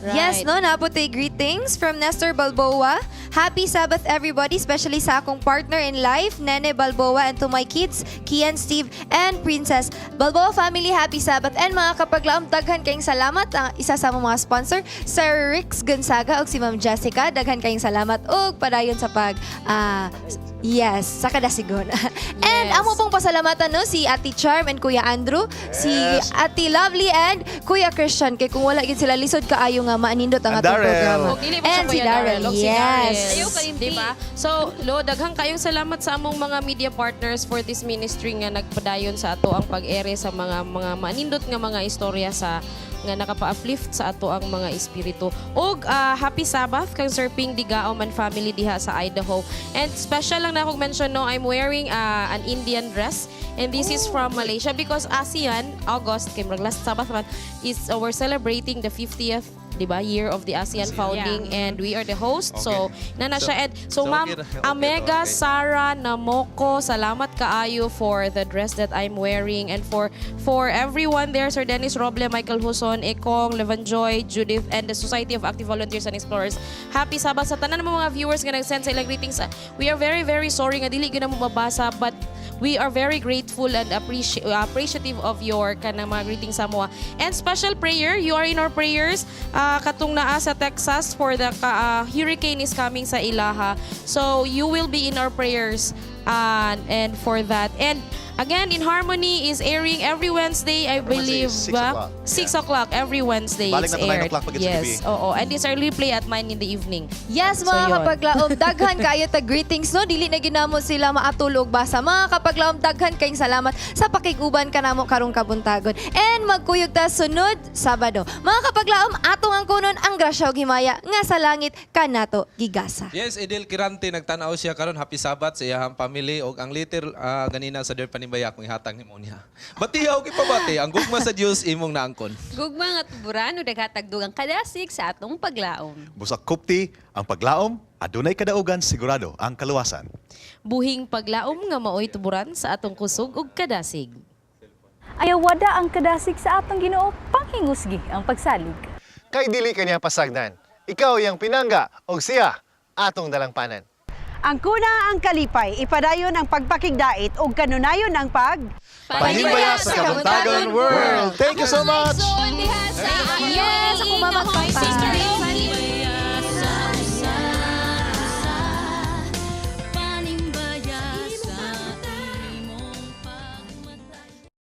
Yes, no, napote greetings from Nestor Balboa. Happy Sabbath everybody, especially sa akong partner in life, Nene Balboa, and to my kids, Kian, Steve, and Princess. Balboa family, happy Sabbath. And mga kapaglaom, daghan kayong salamat. Ang isa sa among mga sponsor, Sir Rix Gonzaga ug si Ma'am Jessica. Daghan kayong salamat ug padayon sa pag yes, sa kadasigon. And amo pong pasalamatan no si Ate Charm and Kuya Andrew, si Ate Lovely and Kuya Christian kay kung wala gid sila lisod kaayo nga maanindot ang And atong Darrell. programa. Og dili mo siya And si Kuya Darrell, Og si yes. Darrell. Diba? So, lo, daghang kayong salamat sa among mga media partners for this ministry nga nagpadayon sa ato ang pag-ere sa mga maanindot nga mga istorya sa nga nakapa-uplift sa ato ang mga espiritu. Og happy Sabbath kang Sir Ping Digao man family diha sa Idaho. And special lang na akong mention no, I'm wearing an Indian dress and this is from Malaysia because ASEAN August kay murag last Sabbath man is we're celebrating the 50th, di ba, year of the ASEAN founding and we are the host. So, nana siya. And so, So, ma'am, okay ra- okay Amega to, okay. Sarah Namoko, salamat kaayo for the dress that I'm wearing and for everyone there, Sir Dennis Roble, Michael Huson, Ekong, Levanjoy, Judith, and the Society of Active Volunteers and Explorers. Happy Sabbath sa tanan ng mga viewers nga nag-send sa ilang greetings. We are very, very sorry nga dili gyud na mo mabasa but We are very grateful and appreciative of your kanang mga greetings sa amoa. And special prayer, you are in our prayers katong naa sa Texas for the hurricane is coming sa ilaha. So you will be in our prayers and for that. And again, In Harmony is airing every Wednesday, I Every Wednesday, believe. 6 ba? o'clock. 6 o'clock every Wednesday. Balik It's na to 9 aired. o'clock pag sa Yes, gabi. oo. And it's our replay at 9 in the evening. Yes, So, mga yun. Kapaglaom, daghan kayo tag greetings, no. Dili na ginamo sila maatulog basa. Mga kapaglaom, daghan kayong salamat sa pakiguban kanamo karong kabuntagon. And magkuyog ta sunod Sabado. Mga kapaglaom, atong angkonon ang grasya ug himaya nga sa langit kanato gigasa. Yes, Edel Kirante nagtan-aw siya karon, happy Sabbath sa iyang family og ang liter ganina sa Der Panimbaya akong ihatag nimo niya. Batihaw kipabati ang gugma sa Dios imong naangkon. Gugma nga tuburan ug naghatag dugang kadasig sa atong paglaom. Busak kupti, ang paglaom, adunay kadaugan, sigurado ang kaluwasan. Buhing paglaom nga maoy tuburan sa atong kusog ug kadasig. Ayawada ang kadasig sa atong Ginoo, panghingusgi ang pagsalig. Kay dili kaniya pasagdan. Ikaw iyang pinangga og siya atong dalangpanan. Ang kuna ang kalipay, ipadayon ang pagpakigdait ug kanunayon ang pag Panimbaya sa Kabuntagon World. Thank you so much. Yes.